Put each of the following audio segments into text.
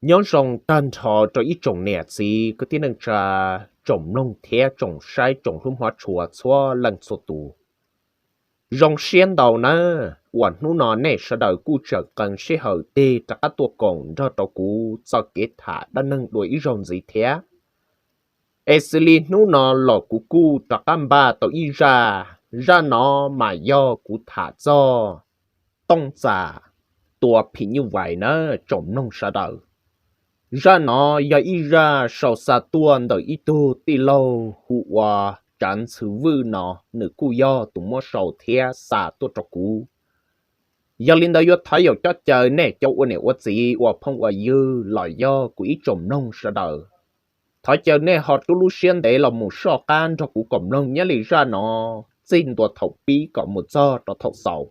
Nyob zoo tag nrho rau ib tsoom niam txiv kwv tij neej tsa, tsoom mloog thiab tsoom saib tsoom hlub hmov tshua txhua leej txhua tus. Zoo siab ntau nawb uas hnub no nej sawv daws kuj tseem qee sij hawm tig rov qab tuaj koom nrog rau kuv txoj kev tham dab neeg dua ib zaug ntxiv thiab. Es xws li hnub no los kuv kuj rov qab npaj tau ib zaj, zaj no mas yog kuv tham txog Tooj Txam tua phim nyuj vais nawb tsoom mloog sawv daws. Zaj no yog ib zaj sau xa tuaj ntawm ib tug tij laug hu ua Tsav Ntxhw Vwj no, nws kuj yog tus muab sau thiab xa tuaj rau kuv. Yog li ntawd yuav thov yaum coj caw nej cov ua niam ua txiv ua phooj ua ywg los yog kuv ib tsoom mloog sawv daws, thov caw nej ho rub lub siab ntev los mus soj qab nrog kuv koom mloog nyob li zaj no txij ntua thaum pib kom mus txog rau thaum xaus,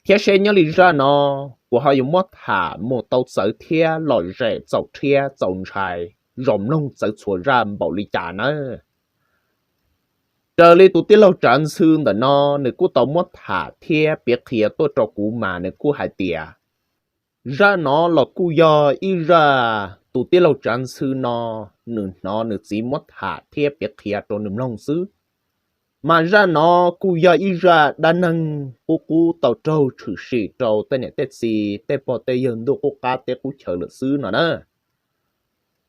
thiab seb nyob li zaj no kuv ho yuav muab tham mus tau txawv thiab lom zem txaus rhiab txaus ntshai, zoo mloog txawv txhua zaj npaum li cas nawb. Raws li tus tij laug Tsav Ntxhw ntawm no, nws kuj tau muab tham thiab piav qhia tuaj rau kuv mas nws kuj hais tias, zaj no los kuj yog ib zaj tus tij laug Tsav Ntxhw no, nws hnov nws txiv muab tham thiab piav qhia rau nws mloog xwb. Mas zaj no kuj yog ib zaj dab neeg qub qub tau raug tshwm sim rau tej niam tej txiv tej pog tej yawg ntuj qub qab teb qub chaw lawm xwb no na.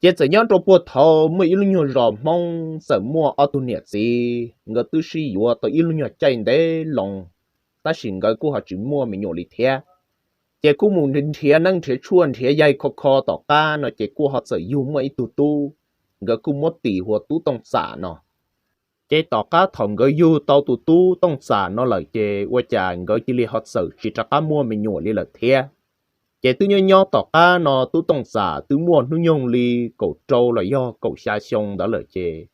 Ces txawm nyob rau puag thaum muaj ib lub nyuag zos Hmoob txawm muaj ob tug niam txiv, nkawd twb sib yuav tau ib lub nyuag caij ntev loo, tab sis nkawd kuj ho tsis muaj me nyuam li thiab. Ces kuj mus nrhiav neeb nrhiav tshuaj nrhiav yaig kho kho tom qab no ces kuj ho txawm yug muaj ib tug tub, nkawd kuj muab tis hu ua Tub Tooj Txam no. Ces tom qab thaum nkawd yug tau tus Tub Tooj Txam no lawm ces ua cas nkawd cia li ho txawm tsis rov qab muaj me nyuam li lawm thiab. Ces twb nyob nyob tom qab no Tub Tooj Txam twb muaj hnub nyoog li kaum rau los yog kaum xya xyoo ntawd lawm ces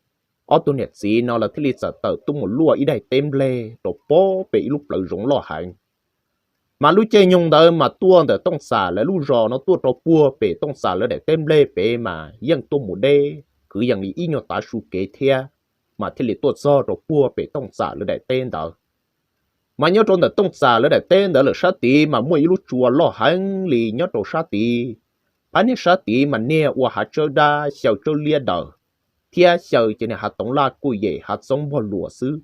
ob tug niam txiv no lawv thiaj li txawm tawm tuaj mus luaj ib daim teb nplej rau pob pem ib lub plawv zoov loj heev. Mas lub caij nyoog ntawd mas tuaj ntawm Tooj Txam lawv lub zos no tuaj rau puag pem Tooj Txam lawv daim teb nplej pem mas yeej tuaj mus deb kwv yees li ib nyuag tav su kev thiab, mas thiaj li tuaj txog rau puag pem Tooj Txam lawv daim teb ntawd. Mas nyob rau ntawm Tooj Txam lawv daim teb ntawd lawm sab tid mas muaj ib lub tsua loj heev li nyob rau sab tid. Phab niag sab tid mas niag ua hav tsawb dab xyaw tsawb liab daws, thiab xyaw cov niag hav toov laj kuj yem hav txoob npog luas xwb.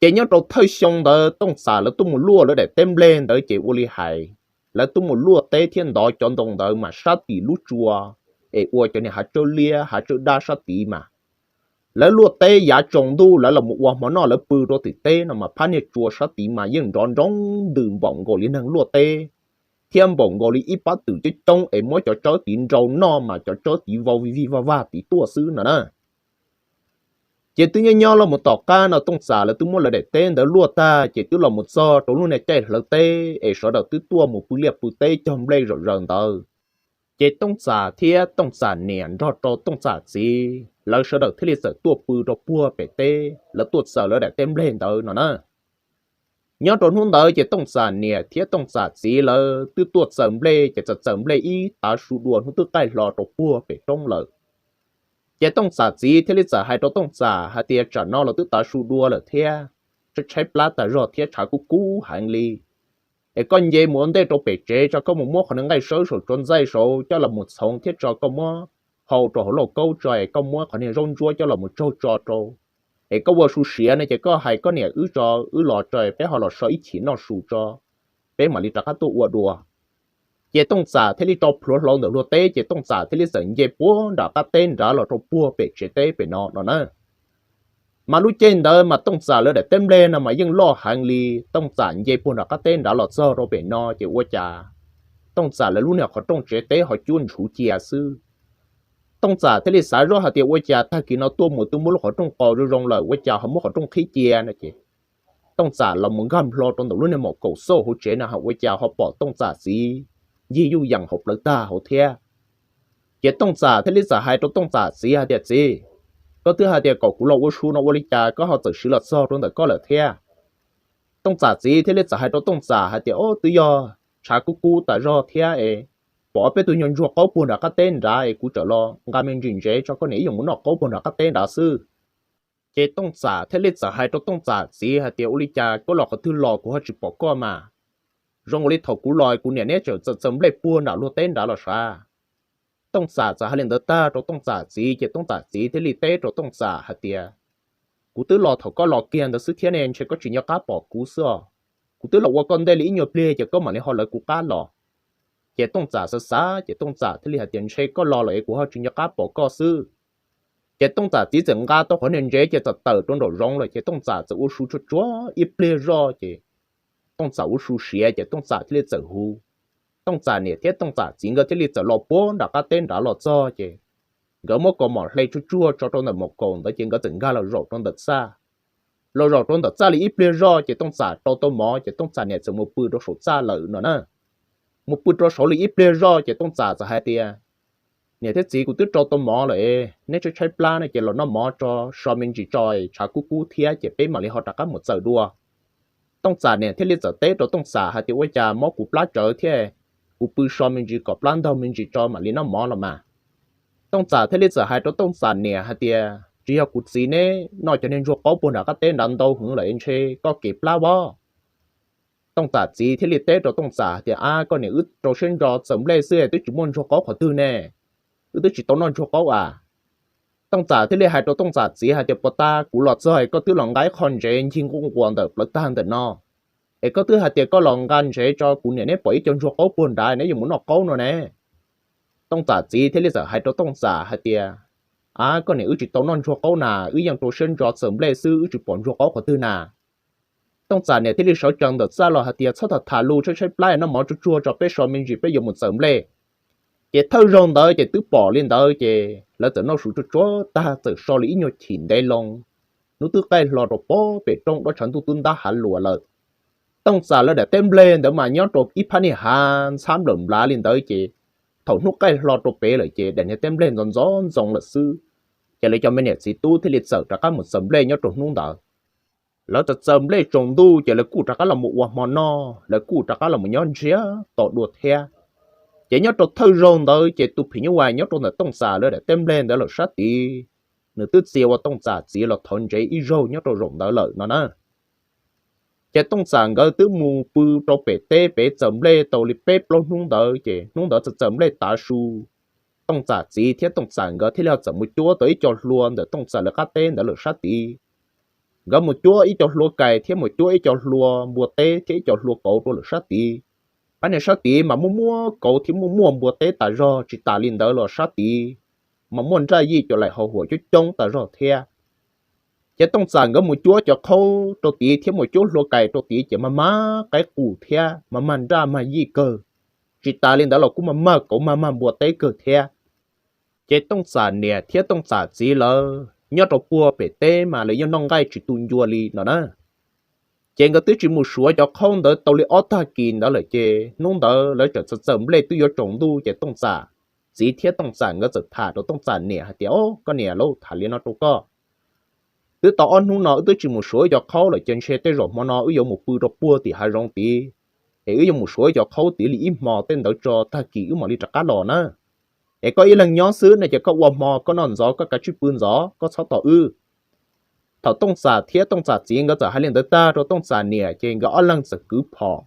Ces nyob rau thawj xyoo ntawd Tooj Txam lawv tuaj mus luaj lawv daim teb nplej ntawd ces ua li hais, lawv tuaj mus luaj teb thiab ntov cov ntoo ntawd mas sab tim lub tsua es ua cov niag hav tsawb liab hav tsawb dab sab tid mas lawv luaj teb yav tsaus ntuj lawv los mus ua hmo noj lawv pw rau tim teb no mas phab niag tsua sab tid mas yeej nrov nroo ntws npaum nkaus li neeg luaj teb, thiab npaum nkaus li ib pab twm coob coob es muab cov tsawb tid nrau noj mas cov tsawb tid vau vij vij vaj vag tid tuaj xwb no na. Ces twb nyob nyob los mus tom qab no Tooj Txam lawv twb muab lawv daim teb ntawd luaj tag ces twb los mus txog rau lub niag caij hlawv teb es sawv daws twb tuaj mus pw liaj pw teb cog nplej zom zaws ntawd. Ces Tooj Txam thiab Tooj Txam niam nrog rau Tooj Txam txiv lawv sawv daws thiaj li txawm tuaj pw rau puag pem teb, lawv tuaj txaws lawv daim teb nplej ntawd no na. Nyob rau hnub ntawd ces Tooj Txam niam thiab Tooj Txam txiv lawv twb tuaj txaws nplej ces txawm txaws nplej ib tav su dua hnub twb qaij hlo rau puag pem roob lawm. Ces Tooj Txam txiv thiaj li txawm hais rau Tooj Txam hais tias, tsam no los twb tav su dua lawm thiab, tshaib tshaib plab tag zog thiab tshav kub kub heev li. Es koj nce mus ua ntej rau pem tsev tso, koj mus muab qhov niag nqaij sawb saum tsuav ntxaij saud coj los mus txhoov thiab tso, koj muab hau rau hauv lauj kaub tso, es koj muab qhov niag zaub ntsuab coj los mus tsaug tso rau. Es koj ua su siav no ces koj hais koj niam wb tso, wb los tso peb ho los so ib chim noj su tso, peb mam li rov qab tuaj ua dua. Ces Tooj Txam thiaj li tso plhuav hlau ntawm luag teb ces Tooj Txam thiaj li txawm nce puag nram qab teb nrad los rau puag pem tsev teb pem no no na. Mas lub caij ntawd mas Tooj Txam lawv daim teb nplej no mas yeej loj heev li. Tooj Txam nce puag nram qab teb nrad los txog rau pem no ces ua cas Tooj Txam lawv lub niag qhov rooj tsev teb ho cuab ntshuv cia xwb. Tooj Txam thiaj li xav zoj hais tias ua cas tag kis no tuaj mus twb muab lub qhov rooj qos zoo zoo lawm ua cas ho muab qhov rooj qhib cia no ces Tooj Txam los mus nkag nplo rau ntawm lub niag maum kaum xauj hauv tsev no ua cas ho pom Tooj Txam txiv ncig yuj yees hauv plawv tag hauv thiab. Ces Tooj Txam thiaj li txawm hais rau Tooj Txam txiv hais tias, txiv, koj twb hais tias kom kuv los ua su no ua li cas koj ho txawm siv los txog rau ntawm koj lawm thiab? Tooj Txam txiv thiaj li txawm hais rau Tooj Txam hais tias, o, twb yog tshav kub kub tas zog thiab es pom ob peb tug nyuag ntsuag qaub puag nram qab teb nrad es kuv txawm los nqa me ntsis ntsev tso koj niam ib yam mus noj qaub puag nram qab teb nrad xwb. Ces Tooj Txam thiaj li txawm hais rau Tooj Txam txiv hais tias, ua li cas koj los qhov twg los kuv ho tsis pom koj mas? Zoo li thaum kuv los kuv niam neb tseem txaws txaws nplej puag nram luag teb nrad los sav. Tooj Txam txawm hais li ntawd tag rau Tooj Txam txiv ces Tooj Txam txiv thiaj li teb rau Tooj Txam hais tias, kuv twb los thaum koj los kiag ntawd xwb thiab ne, ntshe koj tsis nco qab pom kuv xwb os. Kuv twb los ua koj ntej li ib nyuag pliag ces koj mam li ho lawv kuv qab los. Ces Tooj Txam xav xav ces Tooj Txam thiaj li hais tias, ntshe koj los lawm es kuv ho tsis nco qab pom koj xwb. Ces Tooj Txam txiv txawm nqa tau qhov niag ntsev ces txawm tawm rau nraum zoov lawm ces Tooj Txam txawm ua su tsuag tsuag ib pliag zoj ces Tooj Txam ua su siav ces Tooj Txam thiaj li txawm hu. Tooj Txam niam thiab Tooj Txam txiv nkawd thiaj li txawm los puag nram qab teb nrad los txog ces nkawd muab kaus mom hle tsuag tsuag tso rau ntawm mom kaus ntawd ces nkawd txawm nkag los zaum rau ntawm txaj. Los zaum rau ntawm txaj li ib pliag zoj ces Tooj Txam rau tau mov ces Tooj Txam niam txawm mus pw rau saum txaj lawm no na. Mus pw rau saud li ib pliag zoj ces Tooj Txam txawm hais tias, niam thiab txiv, kuv twb rau tau mov lawm, neb tshaib tshaib plab no ces los noj mov tso, so me ntsis tso tshav kub kub thiab ces peb mam li ho rov qab mus txawm dua. Tooj Txam niam thiaj li txawm teb rau Tooj Txam hais tias, ua cas mob kuv plab tsawv thiab, kuv pw so me ntsis kom plab ntaug me ntsis tso mam li noj mov los mas. Tooj Txam thiaj li txawm hais rau Tooj Txam niam hais tias, tsis yog kuv txiv neb noj cov niag ntsuag qaub puag nram qab teb nrad ntau heev lawm ntshe koj kev plab vov. Tooj Txam txiv thiaj li teb rau Tooj Txam hais tias, ab, koj niam, wb rau siab ntso txawm nplej xwb, twb tsis muaj ntsuag qaub qhov twg ne, wb twb tsis tau noj ntsuag qaub as. Tooj Txam thiaj li hais rau Tooj Txam txiv hais tias, puas tas kuv los txog es koj twb los nqa ib qho ntsev ncig nquj nquas ntawm plawv tag ntawm no, es koj twb hais tias koj los nqa ntsev tso kuv niam neb pom ib co ntsuag qaub puag nrad neb yuav mus noj qaub no ne. Tooj Txam txiv thiaj li txawm hais rau Tooj Txam hais tias, ab, koj niam, wb tsis tau noj ntsuag qaub na, wb yeej rau siab ntso txawm nplej xwb, wb tsis pom ntsuag qaub qhov twg na. Tooj Txam niam thiaj li sawv tsees ntawm txaj los hais tias, txhob tham tham lus, tshaib tshaib plab, noj mov tsuag tsuag tso, peb so me ntsis peb yuav mus txawm nplej. Ces thawj zaug ntawd ces twb pom li ntawd ces lawv txawm noj su tsuag tsuag tag txawm so li ib nyuag chim ntev loo, hnub twb qaij hlo rau pem roob, dab tshav ntuj twb ntab hav luas lawm. Tooj Txam lawv daim teb nplej ntawd mas nyob rau ib phab niag hav ntxhab nplawm nplav li ntawd ces thaum hnub qaij hlo rau pem lawm ces daim niag teb nplej ntxoov ntxoov ntxoo lawm xwb. Ces lawv cov me niam txiv tub thiaj li txawm rov qab mus txawm nplej nyob rau hnub ntawd. Lawv txawm txawm nplej tsaus ntuj ces lawv kuj rov qab los mus ua hmo noj, lawv kuj rov qab los mus nyob ntsiag to dua thiab. Ces nyob rau thawj zaug ntawd ces tus phim nyuj vais nyob rau ntawm Tooj Txam lawv daim teb nplej ntawd lawm sab tid, nws twb txia ua Tooj Txam txiv los thov ntsev ib zaug nyob rau zaum ntawd lawm no na. Ces Tooj Txam nkawd twb mus pw rau pem teb pem txawm nplej tau li peb plaub hnub ntawd ces hnub ntawd txawm txawm nplej tav su. Tooj Txam txiv thiab Tooj Txam nkawd thiaj li txawm mus cuab tau ib co hlua ntawm Tooj Txam lawv qab teb ntawd lawm sab tid. Nkawd mus cuab ib co hlua kais thiab mus cuab ib co hlua npua teb thiab ib co hlua kauv rau lawm sab tid. Phab niag sab tid mas muaj muaj kauv thiab muaj muaj npua teb tas zog, tsis tas li ntawd los sab tid mas muaj nraj yij cov laim hau huam coob coob tas zog thiab. Ces Tooj Txam nkawd mus cuab cov qhaub rau tid thiab mus cuab hlua kais rau tid ces mag mag qaib qus thiab mag mag nraj mag yij kawg. Tsis tas li ntawd los kuj mag mag kauv mag mag npua teb kawg thiab. Ces Tooj Txam niam thiab Tooj Txam txiv lawv nyob rau puag pem teb mas lawv yeej noj nqaij tsis tu ncua li no na. Ces nkawd twb tsis mus suav cov qhaub ntawd tau li ob tag kis ntawd lawm ces hnub ntawd lawv txawm txawm txawm nplej twb yuav tsaus ntuj ces Tooj Txam txiv thiab Tooj Txam nkawd txawm tham rau Tooj Txam niam hais tias, o, koj niam lauj, tham li no rau koj, twb tau ob hnub no wb twb tsis mus suav cov qhaub lawm ces ntshe tej zaum hmo no wb yuav mus pw rau puag tim hav zoov tid, es wb yuav mus suav cov qhaub tid li ib hmo tej ntawd tso tag kis wb mam li rov qab los na. Es koj ib leeg nyob xwb no ces koj ua hmo koj noj ntxov, koj kav tsij pw ntxov, koj txhob tos wb. Thaum Tooj Txam thiab Tooj Txam txiv nkawd txawm hais li ntawd tag rau Tooj Txam niam ces nkawd ob leeg txawm kwv phom,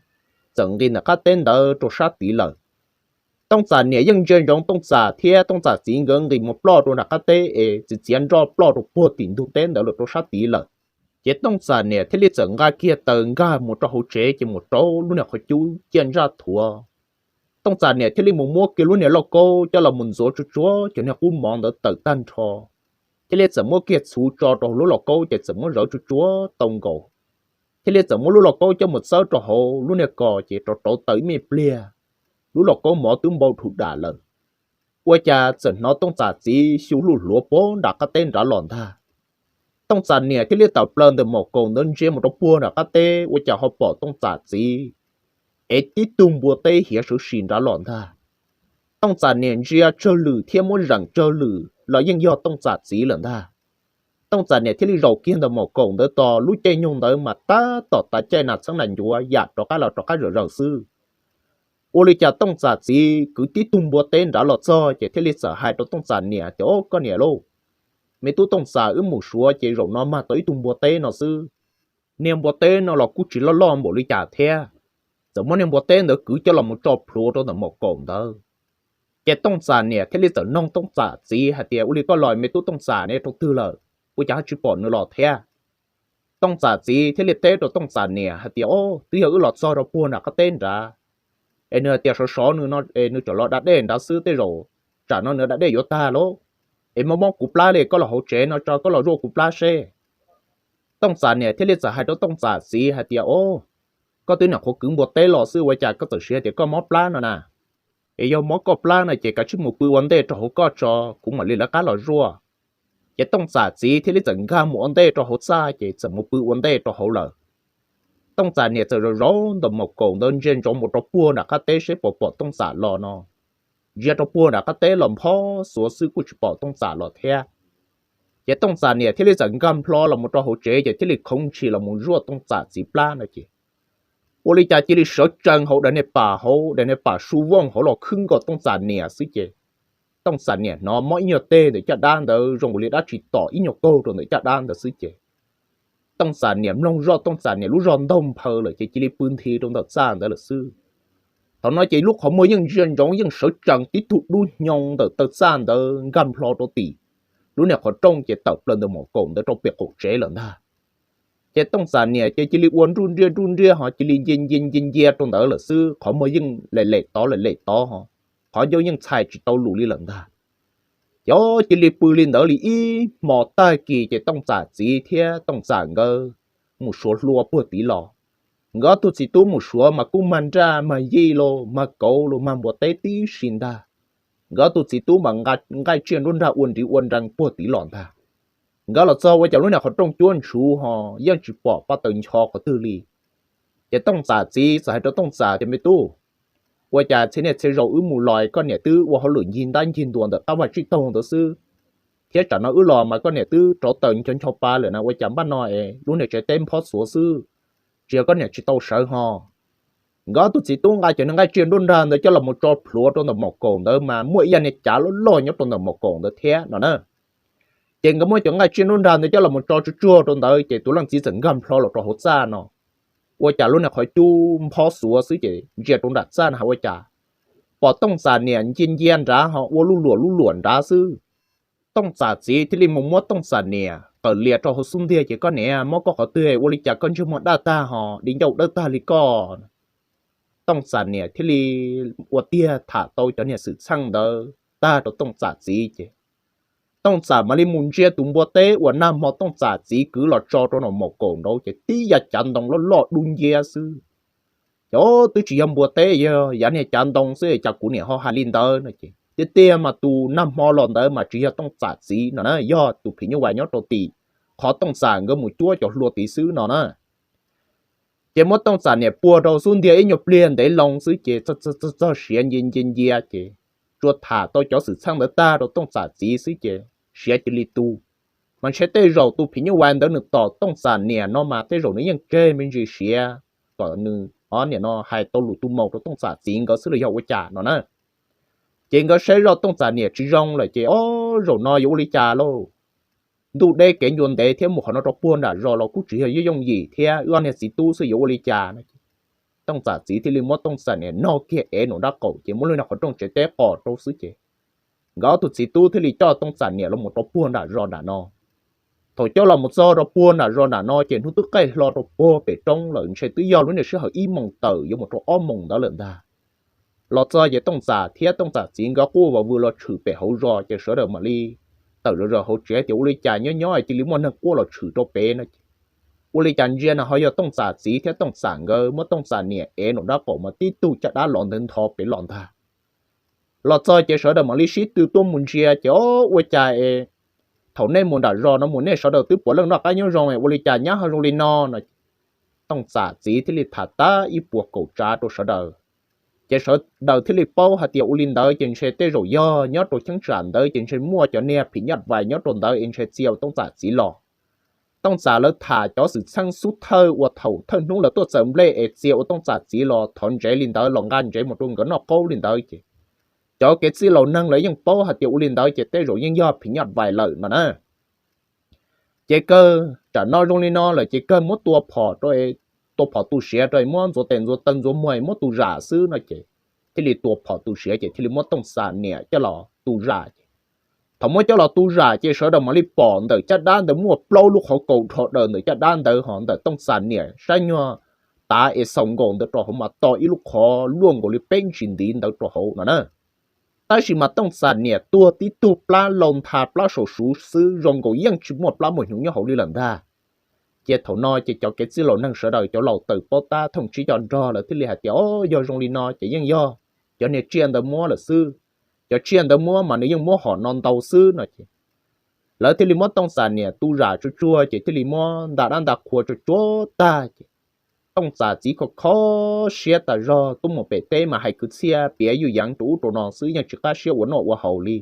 txawm nqis ntawm qab teb ntawd rau sab tid lawm. Tooj Txam niam yeej ntsia ntsoov Tooj Txam thiab Tooj Txam txiv nkawd nqis mus ploj rau nram qab teb es txiav txiav nroj ploj rau puag tim ntug teb ntawd lawm rau sab tid lawm. Ces Tooj Txam niam thiaj li txawm nqa kiag taws nkag mus rau hauv tsev ces mus rau lub niag qhov cub ciaj ntsaj thuav. Tooj Txam niam thiaj li mus muab kiag lub niag lauj kaub coj los mus ntxuav tsuag tsuag cov niag qub mov ntawd tawm tag nrho, thiaj li txawm muab kiag txhuv tso rau hauv lub lauj kaub ces txawm muab zawv tsuag tsuag tau nkaus, thiaj li txawm muab lub lauj kaub coj mus txawb rau hauv lub niag kos ces rauv rauv taws ib me pliag, lub lauj kaub mov twb npau dhuv dam lawm. Ua cas txawm hnov Tooj Txam txiv xyu luj hluav puag nram qab teb nrad los ntag. Tooj Txam niam thiaj li tawm plaws ntawm maum kaum ntawd ntsia mus rau puag nram qab teb ua cas ho pom Tooj Txam txiv ev tib tug npua teb hiav sawv sis nrad los ntag. Tooj Txam niam ntsia tsawg lwm thiab muab zeem tsawg lwm los yeej yog Tooj Txam txiv lawm ntag. Tooj Txam niam thiaj li zaum kiag ntawm maum kaum ntawd tos lub caij nyoog ntawd mas tab tom tav caij nas txheeb nas ncuav yam rov qab los rov qab zom zaws xwb. Ua li cas Tooj Txam txiv kwv tib tug npua teb nrad los txog ces thiaj li txawm hais rau Tooj Txam niam tias, o, koj niam lauj, me tub Tooj Txam, wb mus suav ces zaum no mag tau ib tug npua teb no xwb. Niag npua teb no los kuj tsis loj loj npaum li cas thiab, txawm muab niag npua teb ntawd kwv coj los mus tso plhuav rau ntawm maum kaum ntawd. Ces Tooj Txam niam thiaj li txawm noog Tooj Txam txiv hais tias, Ua li koj los me tub Tooj Txam ne, rau twg lawm, ua cas ho tsis pom nws los thiab? Tooj Txam txiv thiaj li teb rau Tooj Txam niam hais tias, O, twb yog wb los txog rau puag nram qab teb nrad, es nws hais tias sov sov nws no es nws tseem los da dej nrad xwb, tej zaum tsam no nws da dej yuav tag lauj. Es mob mob kuv plab li, koj los hauv tsev no tso, koj los zuaj kuv plab seb. Tooj Txam niam thiaj li txawm hais rau Tooj Txam txiv hais tias, O, koj twb nyuam qhuav kwv npua teb los xwb, ua cas koj txawm siv hais tias koj mob plab no na? Es yog mob koj plab no ces kav tsij mus pw ua ntej rau hauv koj tso, kuv mam li lawv qab los zuaj. Ces Tooj Txam txiv thiaj li txawm nkag mus ua ntej rau hauv txaj ces txawm mus pw ua ntej rau hauv lawm. Tooj Txam niam txawm zaum zaum ntawm maum kaum ntawd ntsia ntsoov mus rau puag nram qab teb seb puas pom Tooj Txam los no. Ntsia rau puag nram qab teb los nphob xuav xwb kuj tsis pom Tooj Txam los thiab. Ces Tooj Txam niam thiaj li txawm nkag nplho los mus rau hauv tsev ces thiaj li khoov ntshis los mus zuaj Tooj Txam txiv plab no ces ua li cas cia li sawv tsees hauv daim niag pam, hauv daim niag pam su vooj hauv los khwb nkaus Tooj Txam niam xwb ces Tooj Txam niam hnov mob ib nyuag teg ntawm caj dab ntawd zoo li dab tsi tom ib nyuag kaug rau ntawm caj dab ntawd xwb ces Tooj Txam niam mloog zoj Tooj Txam niam lub zog ntaug nphaw lawm ces cia li pw nthi rau ntawm txaj ntawd lawm xwb. Thaum no ces lub qhov muag yeej ntsia ntsoov yeej sawv tsees tib tug dub hnyo ntawm taw txaj ntawd nkag nplho rau tim lub niag qhov rooj ces tawm plaws ntawm maum kaum ntawd rau pem qaum tsev lawm ntag. Ces Tooj Txam niam ces cia li ua nruj nriaj nruj nriaj ho cia li ncia ncia ncia ncia rau ntawd lawm xwb, qhov muag yeej lem lem tod lem lem tod ho qhov ncauj yeej txhais tsis tau lus li lawm ntag. Ces cia li pw li ntawd li ib hmo tag kis ces Tooj Txam txiv thiab Tooj Txam nkawd mus suav hlua puag tid los. Nkawd ob tug txiv tub mus suav mas kuj mag nraj mag yij los mag kauv los mag npua teb tib si ntag. Nkawd ob tug txiv tub mas nqaij tsiaj nruab nrag ua nriv ua nrees puag tid los ntag. Nkawd los txog ua cas lub niag qhov rooj cuab ntshuv ho yeej tsis pom paj taws ncho qhov twg li. Ces Tooj Txam txiv txawm hais rau Tooj Txam tias, Me tub, ua cas txhia niaj txhia zaus wb mus los koj niam twb ua hauj lwm ncig ntab ncig ntuas ntawm qab vaj tsib taug ntawd xwb, thiab tsam no wb los mas koj niam twb rauv taws ncho ncho pa lawm na, ua cas npaj no es lub niag tsev teb nphob xuav xwb, tsis yog koj niam tsis tau sawv ho? Nkawd ob tug txiv tub nqa cov niag nqaij tsiaj nruab nrag ntawd coj los mus tso plhuav rau ntawm maum kaum ntawd mas muaj ib yam niag cav loj loj nyob rau ntawm maum kaum ntawd thiab no na. Ces nkawd muab cov nqaij tsiaj nruab nrag ntawd coj los mus tso tsuag tsuag rau ntawd ces tus leej txiv txawm nkag nplho los rau hauv txaj no. Ua cas lub niag qhov cub nphob xuav xwb ces ntsia rau nram txaj no hais ua cas pom Tooj Txam niam ncia ncia nrad ho ua luj luam luj luam nrad xwb. Tooj Txam txiv thiaj li mus muab Tooj Txam niam qawm lias rau hauv xub ntiag ces, Koj niam, mob koj qhov twg ua li cas koj ntsej muag daj tag ho di ncauj dawb tag li koj? Tooj Txam niam thiaj li ua tiag tham tau cov niag xwm txheej ntawd tag rau Tooj Txam txiv ces Tooj Txam mam li mus ntsia tus npua teb uas nag hmo Tooj Txam txiv kwv los tso rau ntawm maum kaum nraud ces tib yav cav ntoo loj loj dub nciab xwb. Ces, Twb tsis yog npua teb, yog yav niag cav ntoo xwb cas kuv niam ho hais li ntawd no ces, Tiag tiag mas tus nag hmo los ntawd mas tsis yog Tooj Txam txiv no na, yog tus phim nyuj vais nyob rau tim qhov Tooj Txam nkawd mus cuab cov hlua tid xwb no na. Ces muab Tooj Txam niam puag rau xub ntiag ib nyuag pliag ntev loo xwb ces txog siav ncia ncia ncia ces tsuas tham tau cov xwm txheej ntawd tag rau Tooj Txam txiv xwb ces siav cia li tu. Mas ntshe tej zaum tus phim nyuj vais ntawd nws tom Tooj Txam niam no mas tej zaum nws yeej tseg me ntsis siav kom nws, o, niam no hais tau lus tu moo rau Tooj Txam txiv nkawd xwb los yog ua cas no na. Ces nkawd saib zoj Tooj Txam niam tsis zoo lawm ces, O, zaum no yuav ua li cas lauj? Ntuj deb kev ncua ntev thiab mus qhov no rau puag nram zos los kuj tsis yog yooj yim thiab, wb ob niag txiv tub xwb yuav ua li cas no. Tooj Txam txiv thiaj li muab Tooj Txam niam nog kiag ev nraum nrab qaum ces muab lub niag qhov rooj tsev teb qos rau xwb ces nkawd ob tug txiv tub thiaj li coj Tooj Txam niam los mus rau puag nram zos nram no. Thaum coj los mus txog rau puag nram zos nram no ces hnub twb qaij hlo rau puag pem roob lawm, ntshe twb yog lub niag sij hawm ib moos tawm yuav mus rau ob moos ntawd lawm ntag. Los txog ces Tooj Txam thiab Tooj Txam txiv nkawd quaj vwm los tshwm pem hauv zos ces sawv daws mam li tawm zom zaws hauv tsev tias, Ua li cas nyob nyob cia li muaj neeg quaj los tshwm rau pem no ces, ua li cas ntsia na ho yog Tooj Txam txiv thiab Tooj Txam nkawd muab Tooj Txam niam ev nraum nrab qaum mas tib tug caj dab los ntawd ntho pem los ntag. Los txog ces sawv daws mam li sib tw tuaj mus ntsia ces, O, ua cas es thaum nej mus nram zos no mus nej sawv daws twb puav leej noj qab nyob zoo, ua li cas nyab ho zoo li no no. Tooj Txam txiv thiaj li tham tag ib puas kaum tsav rau sawv daws. Ces sawv daws thiaj li paub hais tias ua li ntawd ces ntshe tej zaum yog nyob rau cheeb tsam ntawd ces ntshe muaj cov niag phim nyuj vais nyob rau ntawd es ntshe txia Tooj Txam txiv los. Tooj Txam lawv tham cov xwm txheej xub thawj uas thaum thawj hnub lawv tuaj txawm nplej es txia ua Tooj Txam txiv los thov ntsev li ntawd los nqa ntsev mus rau nkawd noj qaub li ntawd ces cov kev txij laus neeg lawv yeej paub hais tias ua li ntawd ces tej zaum yeej yog phim nyuj vais lawm no na. Ces kawg tsam no zoo li no lawm ces kawg muab tua phom rau, tua phom tu siav rau, muab ntxuav tes ntxuav taw ntxuav muag muab tu zam xwb no ces thiaj li tua phom tu siav ces thiaj li muab Tooj Txas niam coj los tu zam ces thaum muab coj los tu zam ces sawv daws mam li pom ntawm caj dab ntawd muaj plaub lub qhov kaus dhau daws ntawm caj dab ntawd ho ntawm Tooj Txas niam sab nyuag tav es xaus nkaus ntawd rau hauv mas to ib lub qhov luaj nkaus li peb ntsis ntiv ntawd rau hauv no na. Tab sis mas Tooj Txas niam tuag tib tug plab lau ntha plab saum suv xwb zoo nkaus yeej tsis muaj plab muaj hnyuv nyob hauv li lawm ntag. Ces thaum no ces cov kev txwj laus neeg sawv daws cov laus tawm paub tab thooj tsib co nrog lawv thiaj li hais tias, O, yog zoo li no ces yeej yog cov niag tsiaj ntawd muab lawm xwb. Cov tsiaj ntawd muab mas nws yeej muab hom no ntau xwb no ces lawv thiaj li muab Tooj Txas niam tu zam tsuag tsuag ces thiaj li muab nta dab nta qhua tsuag tsuag tag ces Tooj Txas txiv kho kho siab tas zog, tuaj mus pem teb mas hais kwv txhiaj piav yuj yeev rau ub rau no xwb yeej tsis qab siab ua noj ua haus li.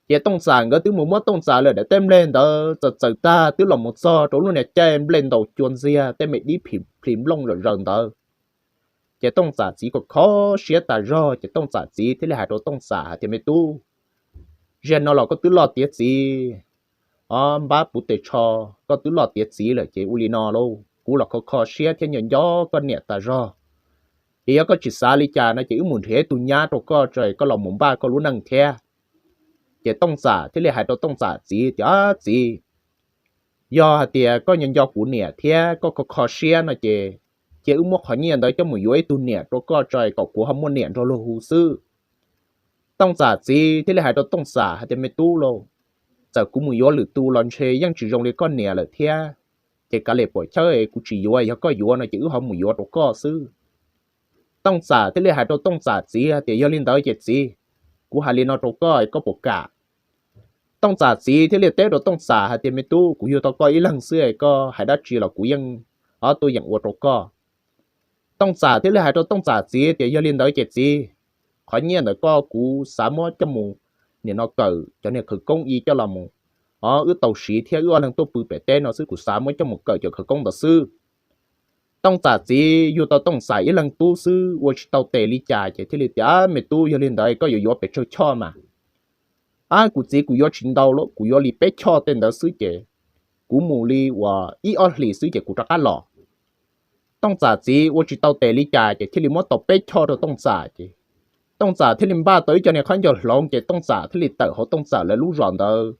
Ces Tooj Txas nkawd twb mus muab Tooj Txas lawm daim teb nplej ntawd txaws txaws tag twb los mus txog rau lub niag caij nplej ntaus cua ntxiag tej me dib plhis nplooj zom zaws ntawd. Ces Tooj Txas txiv kho kho siab tas zog ces Tooj Txas txiv thiaj li hais rau Tooj Txas hais tias, Me tub, zaum no los koj twb loj tiav txiv, o, npab puv tes tsho, koj twb loj tiav txiv lawm ces ua li no lauj, kuv los kho kho siab thiab nco nco koj niam tas zog. Ces yog koj tsis xav li cas no ces wb mus nrhiav ib tug nyab rau koj tso koj los mus npaj koj lub neej thiab. Ces Tooj Txas thiaj li hais rau Tooj Txas txiv tias, Txiv, yog hais tias koj nco nco kuv niam thiab koj kho kho siab no ces cia wb muab qhov nyiaj ntawd coj mus yuav ib tug niam rau koj tso kom kuv ho muaj niam nrog luag hu xwb. Tooj Txas txiv thiaj li hais rau Tooj Txas hais tias, Me tub lauj, txawm kuv mus yuav lwm tus los ntshe yeej tsis zoo li koj niam lawm thiab. Ces kav liam pom chawb, kuv tsis yuav, yog koj yuav no ces wb ho mus yuav rau koj xwb. Tooj Txas thiaj li hais rau Tooj Txas txiv hais tias, Yog li ntawd ces txiv, kuv hais li no rau koj, koj puas kam? Tooj Txas txiv thiaj li teb rau Tooj Txas hais tias, Me tub, kuv yug tau koj ib leeg xwb, koj hais dab tsi los kuv yeej ob tuaj yeem ua rau koj. Tooj Txas thiaj li hais rau Tooj Txas txiv tias, Yog li ntawd ces txiv, qhov nyiaj ntawm koj kuv xav muab coj mus nim no kawm cov niag khawv koob ib coj los mus, o, wb tau siv thiab wb ob leeg tuaj pw pem teb no xwb, kuv xav muab coj mus kawm cov khawv koob ntawd xwb. Tooj Txas txiv yug tau Tooj Txas ib leeg tub xwb ua tsis tau tes li cas ces thiaj li tias, Me tub, yog li ntawd koj yuav yuav pes tsawg choj mas? Ab, kuv txiv, kuv yuav tsis ntau lauj, kuv yuav li peb choj tej ntawd xwb ces kuv mus li uas ib ob hlis xwb ces kuv rov qab los. Tooj Txas txiv ua tsis tau tes li cas ces thiaj li muab tau peb choj rau Tooj Txas ces Tooj Txas thiaj li npaj tau ib co niag khaub ncaws hloov ces Tooj Txas thiaj li tawm hauv Tooj Txas lawv lub zos ntawd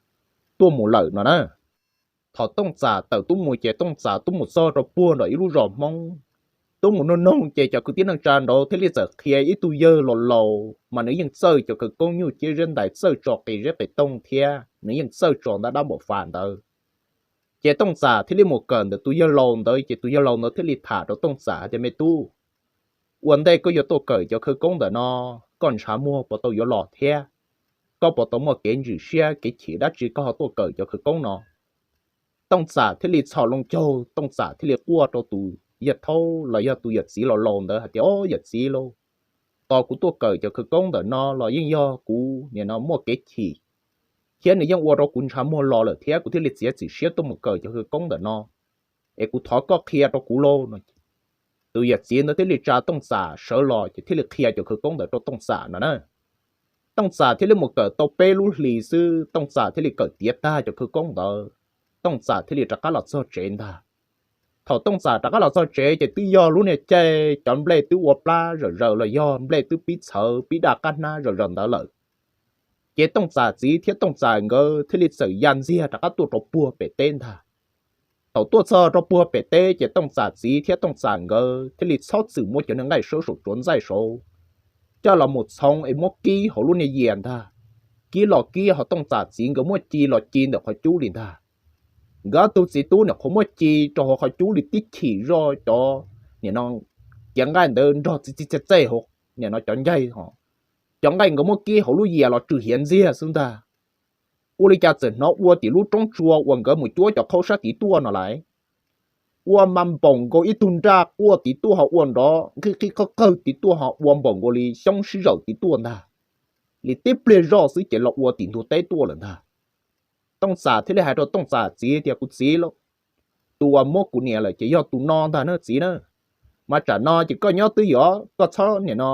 tuaj mus lawm no na. Thaum Tooj Txas tawm tuaj mus ces Tooj Txas tuaj mus txog rau puag nram ib lub zos Hmoob. Tuaj mus noog noog ces cov kwv tij neej tsa nraud thiaj li txawm qhia ib tug yawg laus laus mas nws yeej txawj cov khawv koob nyuj ciab zeb ntais, txawj tso qis zeb qis tooj thiab nws yeej txawj tso ntaj dab npaum fas ntawd. Ces Tooj Txas thiaj li mus kawm ntawm tus yawg laus ntawd ces tus yawg laus ntawd thiaj li tham rau Tooj Txas hais tias, Me tub, ua ntej koj yuav tuaj kawm cov khawv koob ntawm no, koj ntshav muag puas tau yuav los thiab? Koj puas tau muaj kev ntsim siab kev chim dab tsi koj ho tuaj kawm cov khawv koob no? Tooj Txas thiaj li txhos loo caug, Tooj Txas thiaj li quaj rau tus yawg thaub los yog tus yawm txiv laus laus ntawd hais tias, O, yawm txiv lauj, tos kuv tuaj kawm cov khawv koob ntawm no los yeej yog kuv nim no muaj kev chim, thiab nws yeej ua rau kuv ntshav muag los lawm thiab kuv thiaj li txiav txim siab tuaj mus kawm cov khawv koob ntawm no, es kuv thov koj qhia rau kuv lauj no. Tus yawm txiv ntawd thiaj li tsa Tooj Txas sawv los ces thiaj li qhia cov khawv koob ntawd rau Tooj Txas no na. Tooj Txas thiaj li mus kawm tau peb lub hlis xwb Tooj Txas thiaj li kawm tiav tag cov khawv koob ntawd, Tooj Txas thiaj li rov qab los txog tsev ntag. Thaum Tooj Txas rov qab los txog tsev ces twb yog lub niag caij cov nplej twb ua plab zom zaws los yog nplej twb pib txhawv pib daj qab hnab zom zaws ntawd lawm. Ces Tooj Txas txiv thiab Tooj Txas nkawd thiaj li txawm ya ntxiag rov qab tuaj rau puag pem teb ntag. Thaum tuaj txog rau puag pem teb ces Tooj Txas txiv thiab Tooj Txas nkawd thiaj li txhob txwm muab cov niag nqaij sawb saum tsuav ntxaij saud coj los mus txhoov es muab kib hauv lub niag yias ntag. Kib los kib ho Tooj Txas txiv nkawd muab ci los ci ntawm qhov cub li ntag. Nkawd ob tug txiv tub nyuam qhuav muab ci rau hauv qhov cub li tib chim zoj cov nim no cev nqaij ntawd nrog txi txi txej txej hauv nim no cov ncaig ho. Cov nqaij nkawd muab kib hauv lub yias los tsw hiav ntxiag xwb ntag. Ua li cas txawm hnov ua tim lub roob tsua uas nkawd mus cuab cov qhaub sab tid tuaj no lawm. Ua mas npaum nkaus ib tug nraj quaj tid tuaj ho ua nrov nqhij qhib qawg qawg tid tuaj ho ua npaum nkaus li xyoob sib zawm tid tuaj ntag. Li tib pliag zoj xwb ces los ua tim ntug teb tuaj lawm ntag. Tooj Txas thiaj li hais rau Tooj Txas txiv tias, Kuv txiv lauj, tus uas muab kuv niam lawm ces yog tus no ntag na txiv na. Mas tsam no ces koj nyob twj ywm, koj txhob nim no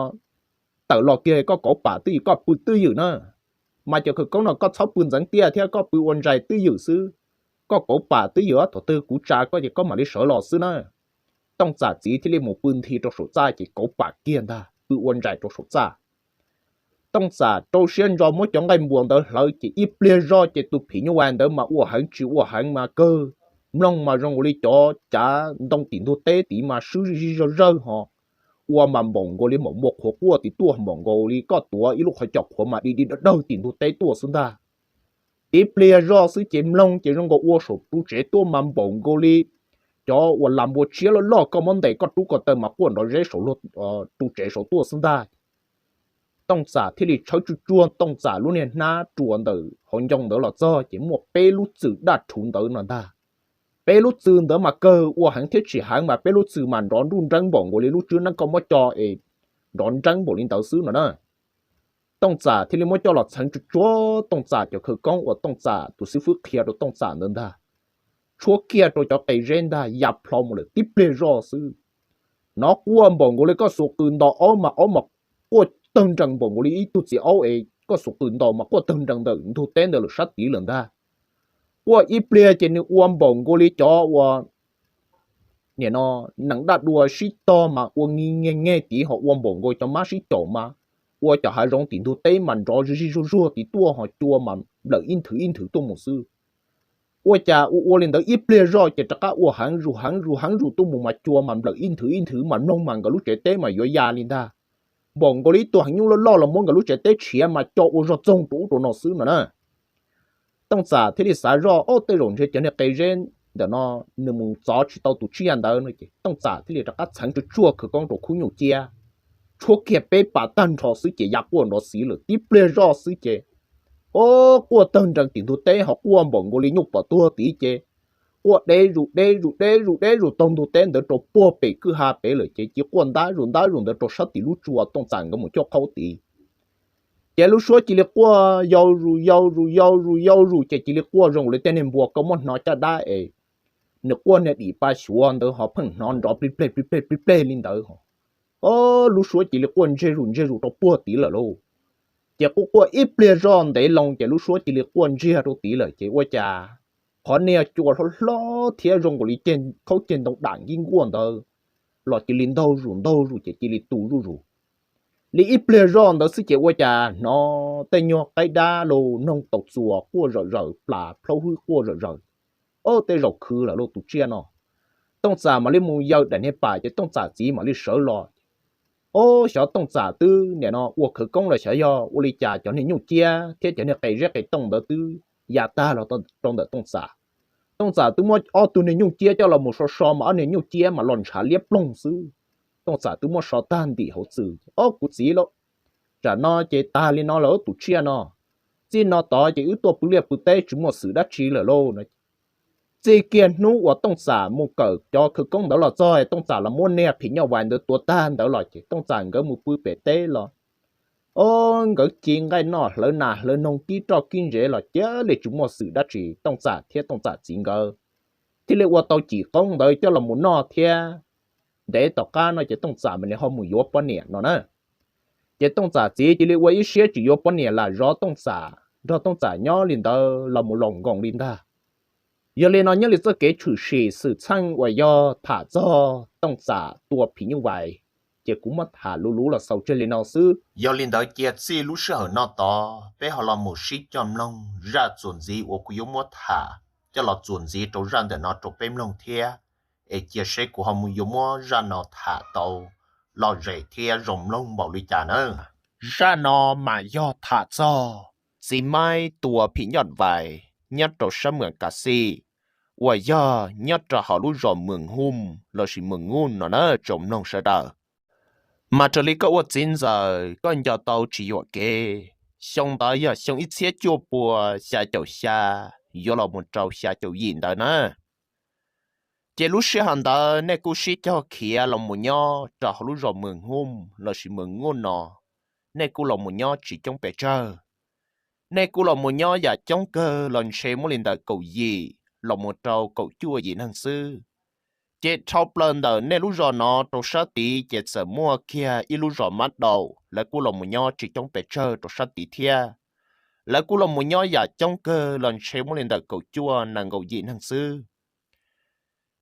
tawm los kiag, koj kauv pam twj ywm, koj pw twj ywm na. Mas cov khawv koob no koj txhob pw ntxeev tiaj thiab koj pw ua ntsais twj ywm xwb. Koj kauv pam twj ywm, thaum twg kuv tsa koj ces koj mam li sawv los xwb na. Tooj Txas txiv thiaj li mus pw nthi rau saum txaj ces kauv pam kiag ntag. pw ua ntsais rau saum txaj. Tooj Txam rau siab ntso muab cov nqaij npuas ntawd hlawv ces ib pliag zoj ces tus phim nyuj vais ntawd mas ua heev tsis ua heev mas kawg, mloog mas zoo nkaus li cov cav ntoo tim ntug teb tid mas swb zij zij zawj zawj ho, ua mas npaum nkaus li maum npua qhuav quaj tim tuaj, npaum nkaus li koj tuav ib lub qhov cos qhuav mas di di dawg dawg tim ntug teb tuaj xwb ntag. Ib pliag zoj xwb ces mloog ces zoo nkaus ua saum ru tsev tuaj mas npaum nkaus li cov uas las npua tsiab loj loj koj muab ntes koj rub ko taw mas quaj nrov zeb saum ru tsev saud tuaj xwb ntag. Tooj Txam thiaj li tshawb tsuj tsuag Tooj Txam lub niag hnab ruas ntawm hauv ncoo ntawd los txog ces muaj peb lub txwm daj rhuv ntawd no ntag. Peb lub txwm ntawd mas kawg ua heev thiab tsis heev mas peb lub txwm mas nrov nruj nreeb npaum nkaus li lub tswb neeb koj muab co es nrov nreeb npaum li ntawd xwb no na. Tooj Txam thiaj li muab coj los txheev tsuj tsuag Tooj Txam cov khawv koob uas Tooj Txam tus xib fwb qhia rau Tooj Txam ntawd ntag, tshuab kiag rau cov qe zeb ntag ya plho mus lawm tib pliag zoj xwb. Nov quaj npaum nkaus li koj xuas qws ntaus aub mas aub mas quaj tawg nrees npaum nkaus li ib tug txiv aub es koj xuas qws ntaus mas quaj tawg nrees ntawm ntug teb ntawd lawm sab tid lawm ntag. Quaj ib pliag ces nws ua npaum nkaus li cov uas nim no nees daj dua sib tog mas ua nki nge nge tid ho ua npaum nkaus cov mab sib caum mas ua cov hav zoov tim ntug teb mas nrov zij zij zuag zuag tid tuaj ho cua mas nplawm ib nthwv ib nthwv tuaj mus xwb. Ua cas ua ua li ntawd ib pliag zoj ces rov qab ua heev zus heev zus heev zus tuaj mus mas cua mas nplawm ib nthwv ib nthwv mas mloog mas nkawd lub tsev teb mas yuav ya li ntag. Npaum nkaus li ib tug heev nyuj loj loj los muab nkawd lub tsev teb tshiav mas co ua zog txoog rau ub rau no xwb no na. Tooj Txam thiaj li xav zoj, o, tej zaum ntshe cov niag qe zeb ntawm no nws mus txov tsis tau tus tsiaj ntawd no ces Tooj Txam thiaj li rov qab txheev tsuj tsuag khawv koob rau khub nyuj ciab, tshuab kiag peb pas tag nrho xwb ces ya quaj nrov xiv lawm tib pliag zoj xwb ces, o, quaj tawg nrees tim ntug teb ho quaj npaum nkaus li nyuj pom tuag tid ces quaj deb zus deb zus deb zus deb zus taug ntug teb ntawd rau puag pem kwj ha pem lawm ces cia quaj ntab zus ntab zus ntawd rau sab tim lub tsua Tooj Txam nkawd mus cuaj qhaub tid. Ces lub suab cia li quaj yau zus yau zus yau zus yau zus ces cia li quaj zoo li tej niag npua koj muab hnov caj dab es nws quaj niag dim pa xyuav ntawd ho pheej hnov nrov plig pleg plig pleg plig pleg li ntawd ho. O, lub suab cia li quaj ntsiag zus ntsiag zus rau puag tid lawm lauj. Ces quaj quaj ib pliag zoj ntev loo ces lub suab cia li quaj ntsiag rau tid lawm ces ua cas qhov niag cua hlob hlob thiab zoo nkaus li khaub ceg ntoo dam nkib nkuaj ntawd los cia li ntaug zus ntaug zus ces cia li tu zuj zus. Li ib pliag zoj ntawd xwb ces ua cas hnov tej nyuag qaib dab los noog tau txuas quaj zom zaws plas plaub hwb quaj zom zaws. O, tej zaum khwv lawm lauj tus tsiaj no. Tooj Txam mam li mus yaws daim niag pam ces Tooj Txam txiv mam li sawv los. O, xyov Tooj Txam twb nim no ua khawv koob los xyov yog ua li cas cov niag nyuj ciab thiab cov niag qe zeb qe tooj ntawd twb ya tag los rau ntawm Tooj Txam. Tooj Txam twb muab ob tug niag nyuj ciab coj los mus so so mas ob niag nyuj ciab mas los ntshav liab ploog xwb. Tooj Txam twb muab so tag ntim hauv txwm, o kuv txiv lauj, tsam no ces tag li no lawm tus tsiaj no. Txij no tod ces wb tuaj pw liaj pw teb tsis muaj xwm dab tsi lawm lauj no. Txij kiag hnub uas Tooj Txam mus kawm cov khawv koob ntawd los txog Tooj Txam los muab niag phim nyuj vais ntawd tua tag ntawd los ces Tooj Txam nkawd mus pw pem teb los, o, nkawd ci nqaij noj hlawv nas hlawv noog kib roj kib ntsev los cia li tsis muaj xwm dab tsi Tooj Txam thiab Tooj Txam txiv nkawd thiaj li ua tau cim qoob ntawd coj los mus noj thiab. Ntev tom qab no ces Tooj Txam mam li ho mus yuav poj niam no na. Ces Tooj Txam txiv cia li ua ib siab tsis yuav poj niam lam zov Tooj Txam nrog Tooj Txam nyob li ntawd los mus laus nkoos li ntag. Yog li no nyob li txoj kev tshwm sim xwm txheej uas yog tham txog Tooj Txam tua phim nyuj vais, ces kuv muab tham luv luv los xaus tseg li no xwb. Yog li ntawd cia txij lub sij hawm no tod peb ho los mus sib cog mloog zaj txuas ntxiv uas kuv yuav muab tham coj los txuas ntxiv rau zaj ntawm no rau peb mloog thiab. Es cia seb kuv ho mus yuav muab zaj no tham tau lom zem thiab zoo mloog npaum li cas na. Zaj no mas yog tham txog txiv maib tua phim nyuj vais nyob rau sab Mws Kas Xij uas yog nyob rau hauv lub zos Mws Huj lossis Mws Nuj no na tsoom mloog sawv daws. Mas raws li koj ua txiv ntxawm koj nco tau tsis yuam kev, xyoo ntawd yog xyoo ib txhiab cuaj pua xya caum xya yuav los mus rau xya caum yim ntawd na. Ces lub sij hawm ntawd nej kuj sib cog khiav los mus nyob rau hauv lub zos Mws Huj lossis Mws Nuj no, nej kuj los mus nyob tsis coob pes tsawg. Nej kuj los mus nyob yam coob kawg los ntshe muaj li ntawm kaum yim los mus rau kaum cuaj yim neeg xwb. Ces dhau plaws ntawm nej lub zos no rau sab tid ces txawm muaj kiag ib lub zos Mab Daum, lawv kuj los mus nyob tsis coob pes tsawg rau sab tid thiab. Lawv kuj los mus nyob yam coob kawg los ntshe muaj li ntawm kaum cuaj nees nkaum yim neeg xwb.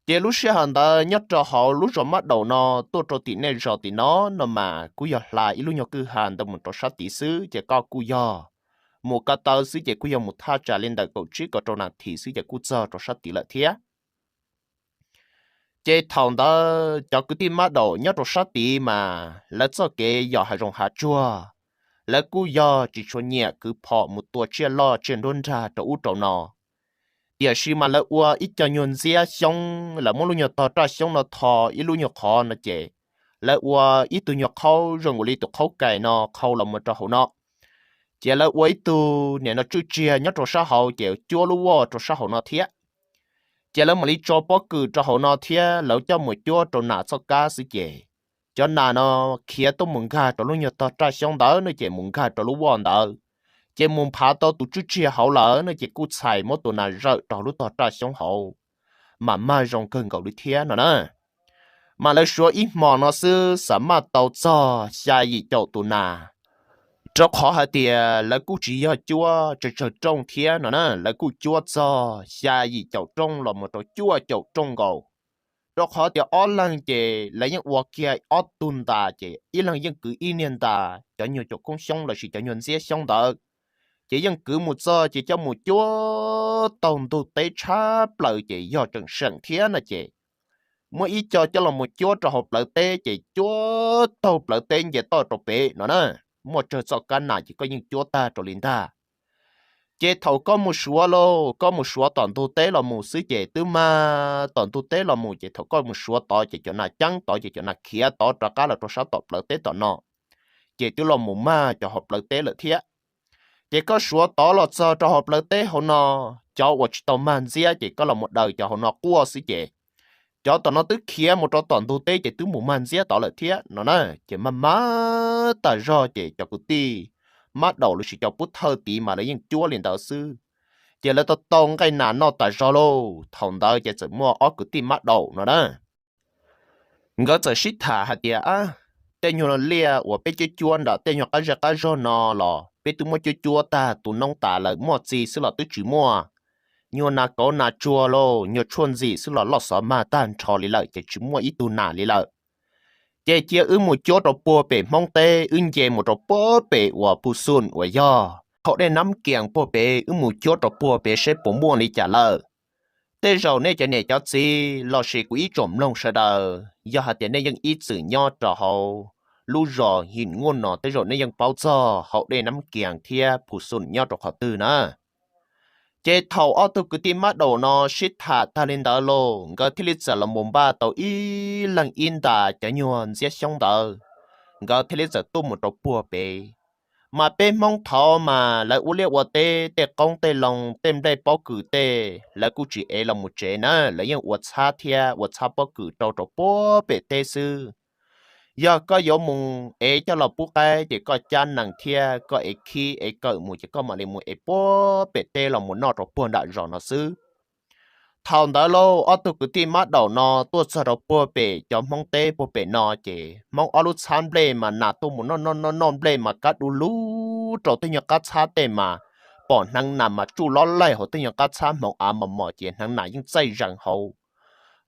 Ces lub sij hawm ntawd nyob rau hauv lub zos Mab Daum no tuaj rau tim nej zos tim no no mas kuj yog hla ib lub nyuag kwj ha ntawd mus rau sab tid xwb ces koj kuj yog mus ko taw xwb ces kuj yog mus thaj tsam li ntawm kaum tsib kaum rau nas this xwb ces kuj txog rau sab tid lawm thiab. Ces thaum ntawd cov kwv tij Mab Daum nyob rau sab tid mas lawv txoj kev yos hav zoov hav tsuag, lawv kuj yog tsis tshua nyiam kwv phom mus tua tsiaj loj tsiaj nruab nrag rau ub rau no. Tiam sis mas lawv ua ib co nyuag ntxiab xyoob, lawv muab lub nyuag tog raj xyoob no tho ib lub nyuag qhov no ces lawv ua ib tug nyuag qhaub zoo nkaus li tus qhaub kais no qhau los mus rau hauv no. Ces lawv ua ib tug niam no tswj tsiag nyob rau sab hauv ces cuab lub voj rau sab hauv no thiab. Ces lawv mam li tso pob kws rau hauv no thiab lawv coj mus cuab rau nas txoj kab xwb ces cov nas no khiav tuaj mus nkag rau lub nyuag tog raj xyoob ntawd no ces mus nkag rau lub voj ntawd, ces mus nphav tau tus tswj tsiag hauv lawm no ces kuj txhais muab tus nas zawm rau hauv lub tog raj xyoob hauv, mas mag zoo kawg nkaus li thiab no na. Mas lawv suav ib hmo no xwb xav maj tau txog xya yim caum tus nas, rau qhov hais tias lawv kuj tsis yog cuab tsawg tsawg rooj thiab no na, lawv kuj cuab txog xya yim caum rooj los mus rau cuaj caum rooj nkaus. Rau qhov tias ob leeg ces lawv yeej ua kiag ob tug ntas ces ib leeg yeej kwv ib niag ntas cov nyuag caum koob xyoob lossis cov nyuag ntxiab xyoob ntawd, ces yeej kwv mus txog ces coj mus cuab taug ntug teb tshab plaws ces yog tseem seem thiab no ces muab ib co coj los mus cuab rau hauv plawv teb ces cuab taug plawv teb nce toj rau pem no na, muaj tsawg txoj kab nas ces koj yeej cuab tag rau li ntag. Ces thaum koj mus suav lauj, koj mus suav tom ntug teb los mus xwb ces twb mag tom ntug teb los mus ces thaum koj mus suav tod ces cov nas ceeb tod ces cov nas khiav tod rov qab los rau sab tom plawv teb tom no, ces twb los mus mag cov hauv plawv teb lawm thiab. Ces koj suav tod los txog rau hauv plawv teb hauv no, cov uas tsis tau mag ntxiab ces koj los mus daws cov hauv no quaj xwb ces cov tom no twb khiav mus rau tom ntug teb ces twb mus mag ntxiab tod lawm thiab no na. Ces mag mag tas zog ces cov kwv tij Mab Daum lossis cov pub thawj tid mas lawv yeej cuab li ntawd xwb. Ces lawv tau tau nqaij nas noj tas zog lauj, thaum ntawd ces txawm muaj ob kwv tij Mab Daum no na, nkawd txawm sib tham hais tias, Ab, tej nyuag liaj uas peb cuab cuab nram tej nyuag qab zej qab zog no los peb twb muab cuab cuab tag tu noob tas lawm, muaj txiv xwb los twb tsis muaj. Nyuag nas kauv nas tsuag lauj, nyuag tshuaj ntxim xwb los loj xov mag tag nrho li lawm ces tsis muaj ib tug nas li lawm. Ces cia wb mus cuab rau puag pem Hmoob teb, wb nce mus rau puag pem uas Phu Xun uas yog Hauv Dej Nab Kias puag pem, wb mus cuab rau puag pem seb puas muaj li cas lawm. Tej zaum nej cov niam cov txiv lossis kuv ib tsoom mloog sawv daws, yog hais tias nej yeej ib txwm nyob rau hauv lub zos Him Nuj no, tej zaum nej yeej paub txog Hauv Dej Nab Kias thiab Phu Xun nyob rau qhov twg na. Ces thaum ob tug kwv tij Mab Daum no sib tham tag li ntawd lauj, nkawd thiaj li txawm los mus npaj tau ib leeg ib ntas cov nyuag ntxiab xyoob ntawd, nkawd thiaj li txawm tuaj mus rau puag pem. Mas peb Hmoob thaud mas lawv ua liaj ua teb, tej qoob tej loo, tej nplej pob kws tej lawv kuj tsis ev los mus tsev na, lawv yeej ua txhab thiab ua txhab pob kws rau rau puag pem teb xwb. Yog koj yuav mus ev coj los pub qaib ces koj cab nees thiab koj ev khib ev kawm mus ces koj mam li mus ev puag pem teb los mus noj rau puag nram zos no xwb. Thaum ntawd lauj, ob tug kwv tij Mab Daum no tuaj txog rau puag pem cov Hmoob teb puag pem no ces Hmoob ob lub txhab nplej mas nas tuaj mus noj noj noj noj nplej mas kab du lug rau tej nyuag qab txhab tej mas pom hneev nas mas tsuj lob laij hauv tej nyuag qab txhab hmoov av mos mos ces hneev nas yeej txaij zees hauv.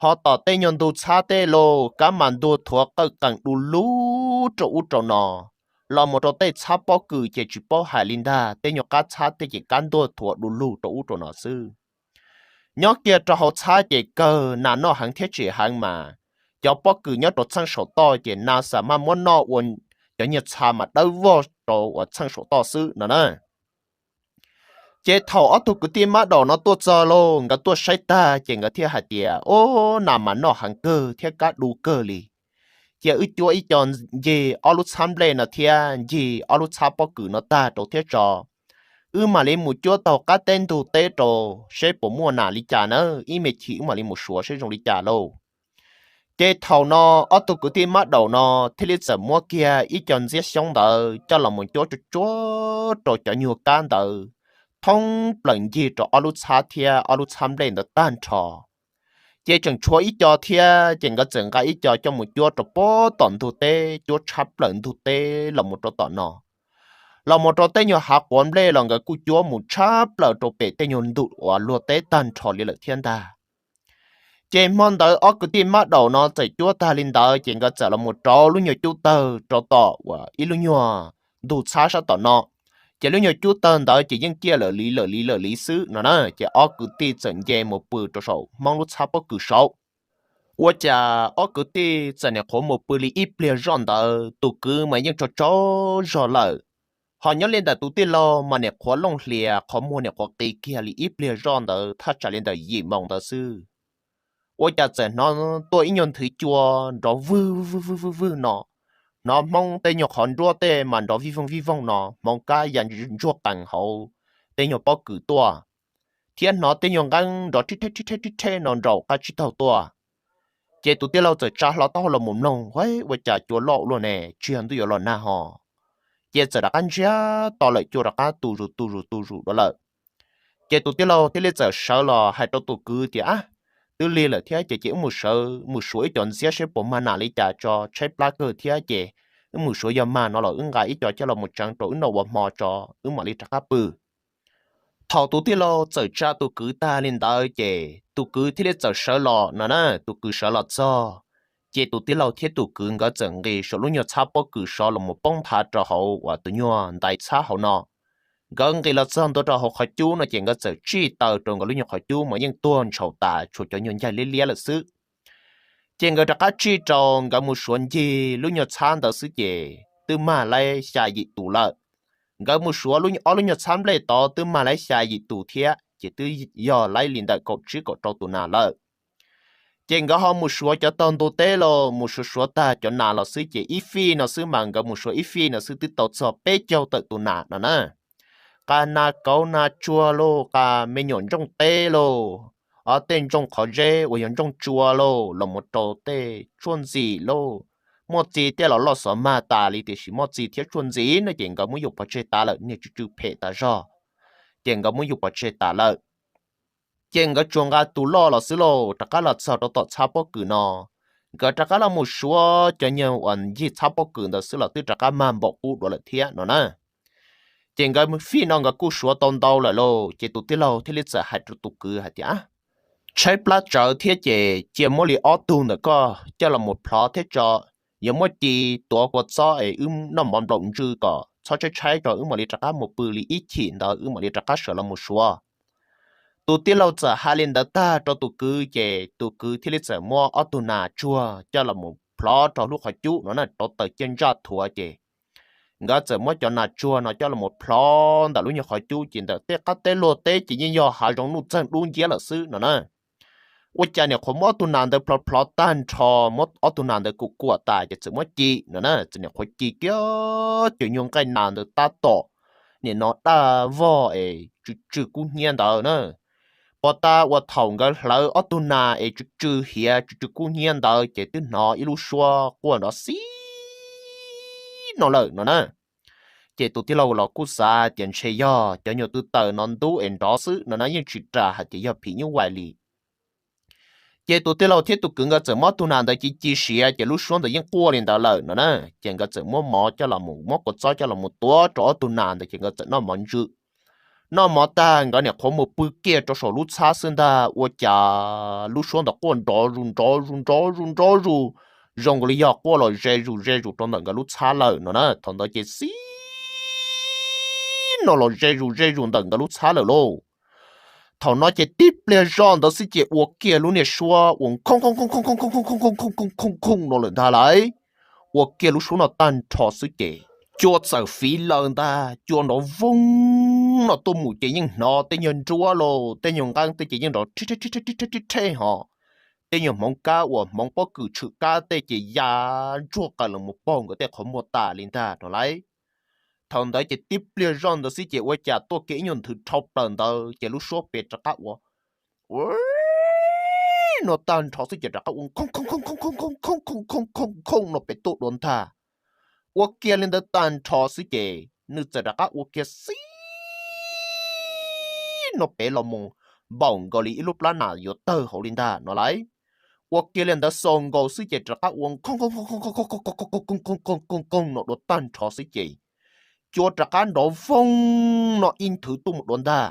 Ho tom tej nyuag ntug txhab tej lauj, kab mas ntuag thuav qawj qees du lug rau ub rau no. Los mus rau tej txhab pob kws ces tsis paub hais li ntag, tej nyuag qab txhab tej ces kab ntuag thuav du lug rau ub rau no xwb. Nyob kiag rau hauv txhab ces kawg nas noj heev thiab tsis heev mas cov pob kws nyob rau txheej saum toj ces nas xam maj muab noj ua cov nyuag txha mas dawb vog rau uas txheej saum toj xwb no na. Ces thaum ob tug kwv tij Mab Daum no tuaj txog lauj, nkawd tuaj saib tag ces nkawd thiaj hais tias, Ob, nas mas noj heev kawg thiab kab du kawg li. Cia wb cuab ib co ncig ob lub txhab nplej no thiab ncig ob lub txhab pob kws no tag rau thiab tso, wb mam li mus cuab taug qab teb ntug teb rau seb puas muaj nas li cas na, ib me chim wb mam li mus suav seb zoo li cas lauj. Ces thaum no ob tug kwv tij Mab Daum no thiaj li txawm muab kiag ib co ntxiab xyoob ntawd coj los mus cuab tsuag tsuag rau cov nyuag kab ntawd thoob plaws ncig rau ob lub txhab thiab ob lub txhab nplej ntawd tag nrho. Ces tseem tshuav ib co thiab ces nkawd txawm nqa ib co coj mus cuab rau puag tom ntug teb, cuab tshab plaws ntug teb los mus rau tom no. Los mus rau tej nyuag hav quav nplej los nkawd kuj cuab mus tshab plaws rau pem tej nyuag ntuj uas luag teb tag nrho li lawm thiab ntag. Ces hmo ntawd ob kwv tij mab daum no txawm cuab tag li ntawd ces nkawd txawm los mus rauv lub nyuag cub tawg rau tom uas ib lub nyuag ntug txhab sab tom no. Ces lub nyuag cub tawg ntawd ces yeej ciaj lawm li lawm li lawm li xwb no na, ces ob kwv tij txawm nce mus pw rau saum Hmoob lub txhab pob kws saud. Ua cas ob kwv tij txawm niam qhuav mus pw li ib pliag zoj ntawd tus kwv mas yeej tsaug tsaug zog lawm. Ho nyob li ntawm tus tij laug mas niam qhuav looj hlias qhov muag niam qhuav qi kiag li ib pliag zoj ntawd thaj tsam li ntawm yim moos ntawd xwb. Ua cas txawm hnov tuaj ib nyuag nthwv cua nrov vwg vwg vwg vwg no, hnov Hmoob tej nyuag qhov nruab tej mas nrov vij voog vij voog no, hmoov kab ya ntsuag qees hauv tej nyuag pob kws tuaj, thiab hnov tej nyuag nqeeb nrov rhib rheb rhib rheb rhib rheb no nraum qab tsib taug tuaj. Ces tus tij laug txawm tsa hlo taub hau los mus mloog, ua cas cua loj ua luaj ne, tsis yog ntuj yuav los nag ho. Ces txawm rov qab ntsiag to lawm, cua rov qab tu zus tu zus tu zus dua lawm. Ces tus tij laug thiaj li txawm sawv los hais rau tus kwv tias, twb lig lawm thiab ces ces wb mus sawv mus suav ib co ntxiab seb puas mag nas li cas tso, tshaib plab kawg thiab ces wb mus suav yog mag no los wb nqa ib co coj los mus tseev rau wb noj ua hmo tso, wb mam li rov qab pw. Thaum tus tij laug txawm tsa tus kwv tag li ntawd ces tus kwv thiaj li txawm sawv los no na, tus kwv sawv los txog, ces tus tij laug thiab tus kwv nkawd txawm nqis saum lub nyuag txhab pob kws sov los mus poob nthav rau hauv uas tus nyuag ntaiv txhab hauv no. Nkawd nqis los txog ntua rau hauv qhov cub no ces nkawd txawm tsij taw rau nkawd lub nyuag qhov cub mas yeej tuag ntshaus tas tshuav cov nyuag ncaig liab liab lawm xwb. Ces nkawd rov qab tsij rau nkawd mus suav ncig lub nyuag txhab ntawd xwb ces twb mag laib xya yim tus lawm. Nkawd mus suav ob lub nyuag txhab nplej tod twb mag laib xya yim tus thiab ces twb yog laib li ntawm kaum tsib kaum rau tus nas lawm. Ces nkawd ho mus suav cov tog ntug teb los mus suav suav tag cov nas los xwb ces ib fij no xwb mas nkawd mus suav ib fij no xwb twb tau txog peb caug tawm tus nas no na. Qas nas kauv nas tsuag lauj, qas me nyuam ntsooj teb lauj, o tej ntsooj qhov zeb uas yog ntsooj tsua lauj, los mus rau tej tshuaj ntxim lauj. Muaj txiv tej los loj xov mag tas li tiam sis muaj txiv thiab tshuaj ntxim no ces nkawd muab yus pov tseg tas lawm, niag tsw tsw phem tas zog, ces nkawd muab yus pov tseg tas lawm. Ces nkawd tsuas nqa tus loj los xwb lauj, rov qab los txog rau tom txhab pob kws no. Nkawd rov qab los mus suav cov nyuag uas ncig txhab pob kws ntawd xwb los twb rov qab mag npaum qub dua lawm thiab no na. Ces nkawd fij no nkawd kuj suav tau ntau lawm lauj, ces tus tij laug thiaj li txawm hais rau tus kwv hais tias, tshaib plab tsawv thiab ces cia muab li ob tug ntawm koj coj los mus plhov thiab tso, yuav muab ci tuav kua txob es wb noj mov nplaum ntsw kom txhob tshaib tshaib tso wb mam li rov qab mus pw li ib chim ntawd wb mam li rov qab sawv los mus suav. Tus tij laug txawm hais li ntawd tag rau tus kwv ces tus kwv thiaj li txawm muab ob tug nas tsuag coj los mus plhov rau lub qhov cub no na, rauv taws ciaj ntsaj thuav ces nkawd txawm muab cov nas tsuag no coj los mus plhov ntawm lub nyuag qhov cub ces ntawm tej qab teb luag teb ces yeej yog hav zoov nuj txeeg dub nciab lawm xwb no na. Ua cas niam qhuav muab ob tug nas ntawd plhov plhov tag nrho, muab ob tug nas ntawd kuam kuam tas ces txawm muab ci no na, txawm niam qhuav ci kiag cov nyuag nqaij nas ntawd tab tom nim no daj vog es tsw tsw kub hnyiab ntawd na. Pos tas uas thaum nkawd hlawv ob tug nas es tsw tsw hiav tsw tsw kub hnyiab ntawd ces twb hnov ib lub suab quaj nrov xib no lawm no na. Ces tus tij laug los kuj xav tias ntshe yog cov nyuag tw taws no ntub es nrov xwb no na, yeej tsis ras hais tias yog phim nyuj vais li. Ces tus tij laug thiab tus kwv nkawd txawm muab ob tug nas ntawd ci ci siav ces lub suab ntawd yeej quaj li ntawd lawm no na. Ces nkawd txawm muab mov coj los mus, muab kua txob coj los mus tuav rau ob tug nas ntawd ces nkawd txawm noj mov ntsw. Noj mov tag nkawd niam qhuav mus pw kiag rau saum lub txhab xwb ntag ua cas lub suab ntawd quaj nrov zus nrov zus nrov zus nrov zus, zoo nkaus li yog quaj los ze zus ze zus rau ntawm nkawd lub txhab lawm no na. Thaum ntawd ces xib no los ze zus ze zus ntawm nkawd lub txhab lawm lauj. Thaum no ces tib pliag zoj ntawd xwb ces ua kiag lub niag suab ua nkhooj nkhooj nkhooj nkhooj nkhooj nkhooj nkhooj nkhooj no lawm ntag lauj. Ua kiag lub suab no tag nrho xwb ces cua txawm fiv laws ntag, cua nrov voog no tuaj mus ces yeej hnov tej nyuag nruab lauj, tej nyuag nqeeb tej ces yeej nrov rhib rheb rhib rheb ho. Tej nyuag hmoov kab uas hmoov pob kws tshwm kab tej ces ya ntsuag qawm los mus paug nkawd tej qhov muag tas li ntag no lauj. Thaum ntawd ces tib pliag zoj ntawd xwb ces ua cas tuaj kiag ib nyuag nthwv dhau plaws ntawd ces lub suab pem rov qab ua no tag nrho xwb ces rov qab ua nkhooj nkhooj nkhooj nkhooj nkhooj nkhooj nkhooj nkhooj no pem tuaj dua ntag. Ua kiag li ntawd tag nrho xwb ces nws txawm rov qab ua kiag xib no pem los mus npaum nkaus li ib lub plab nas yuav tawg hauv li ntag no lauj. Ua kiag li ntawd xaus nkaus xwb ces rov qab ua nkhooj nkhooj nkhooj no dua tag nrho xwb ces cua rov qab nrov voog no ib nthwv tuaj mus dua ntag.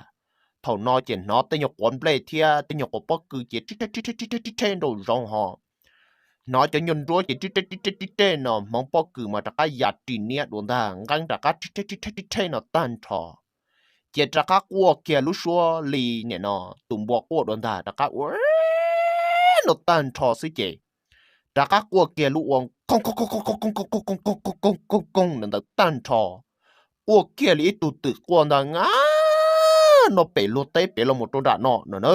Thaum no ces hnov tej nyuag quav nplej thiab tej nyuag quav pob kws ces rib reb rib reb rib reb rib reb nraum zoov ho. Hnov cov nyuag nruab ces rib reb rib reb rib reb no, hmoov pob kws mas rov qab ya ris niab dua ntag, nqeeb rov qab rib reb rib reb rib reb no tag nrho. Ces rov qab quaj kiag lub suab li nim no tus npua quaj dua ntag, rov qab ua no tag nrho xwb ces rov qab quaj kiag lub ua kooj kooj kooj kooj kooj kooj kooj kooj kooj kooj kooj kooj ntawd tag nrho. Quaj kiag li ib tug twm quaj ntag, nab no pem luag teb pem los mus rau nram no no na.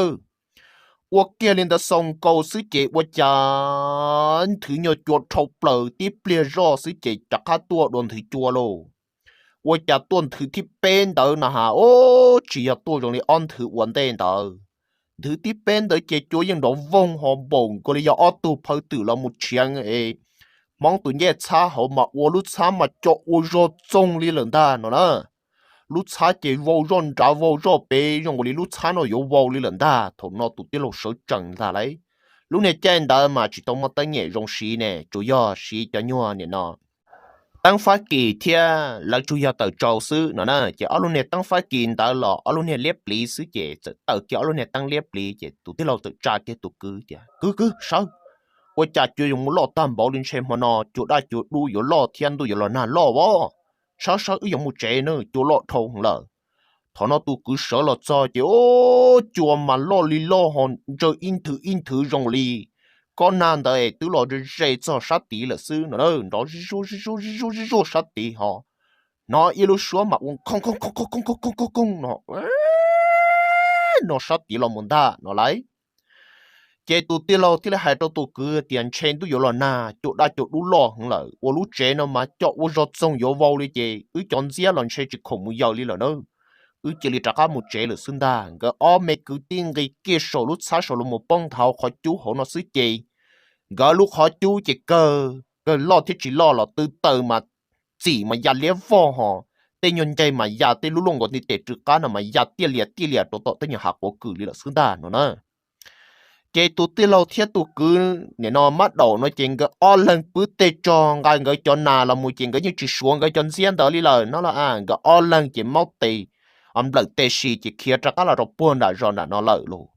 Ua kiag li ntawd xoo nkaus xwb ces ua cas nthwv nyuag cua dhau plaws tib pliag zoj xwb ces rov qab tuaj dua nthwv cua lauj. Ua cas tuaj nthwv thib peb ntawd no ha, o, tsis yog tuaj zoo li ob nthwv ua ntej ntawd. Nthwv thib peb ntawd ces cua yeej nrov voog ho npaum nkaus li yog ob tug phawj twm los mus tshiav es Hmoob tus ncej txhab hauv mas ua lub txhab mas co ua zog txoog li lawm ntag no na. Lub txhab ces vau zoj nrad vau zoj pem zoo nkaus li lub txhab no yuav vau li lawm ntag. Thaum no tus tij laug sawv tsees ntag lauj. Lub niag caij ntawd mas tsis tau muaj teeb nyem zoo siv ne, tsuas yog siv cov nyuag nim no teeb Fab Kis thiab lawv tsuas yog tawm tsau xwb no na. Ces ob lub niag teeb Fab Kis ntawd los ob lub niag liab pliv xwb ces txawm tawm kiag ob lub niag teeb liab pliv ces tus tij laug txawm tsa kiag tus kwv tias, Kwv, kwv, sawv! Ua cas cua yuav mus loj tag npaum li ntshe hmo no cua daj cua dub yuav loj thiab ntuj yuav los nag loj as. Sawv sawv wb yuav mus tsev na, cua loj dhau lawm. Thaum no tus kwv sawv los txog ces o, cua mas loj li loj ho ntsaws ib nthwv ib nthwv zoo li kob nag ntawd es twb los ze txog sab tid lawm xwb no, nrov zig zuag zig zuag zig zuag zig zuag sab tid ho. Hnov ib lub suab mas ua kooj kooj kooj kooj kooj kooj kooj no, no sab tid los mus ntag no lauj. Ces tus tij laug thiaj li hais rau tus kwv tias, Ntshe ntuj yuav los nag, cua daj cua dub loj heev lawm, ua lub tsev no mas co ua zog txoog yuav vau li ces wb cov ntxiab los ntshe tsis khoom mus yaws li lawm na. Wb cia li rov qab mus tsev lawm xwb ntag. Nkawd ob me kwv tij nqis kiag saum lub txhab saud los mus poob nthav qhov cub hauv no xwb ces nkawd lub qhov cub ces kawg kawg loj thiab tsis loj los tw taws mas txim mas ya liab vog ho, tej nyuag ncaig mas ya tej lub luaj nkaus nti tes rw qab no mas ya tiaj lias tiaj lias rau tom tej nyuag hav quav kws li lawm xwb ntag no na. Ces tus tij laug thiab tus kwv nim no mab daum no ces nkawd ob leeg pw tej tso nqa nkawd cov nas los mus ces nkawd yeej tsis suav nkawd cov ntxiab ntawd li lawm no los a, nkawd ob leeg ces maub tes nplawm tes si ces khiav rov qab los rau puag nram zos nram no lawm lauj.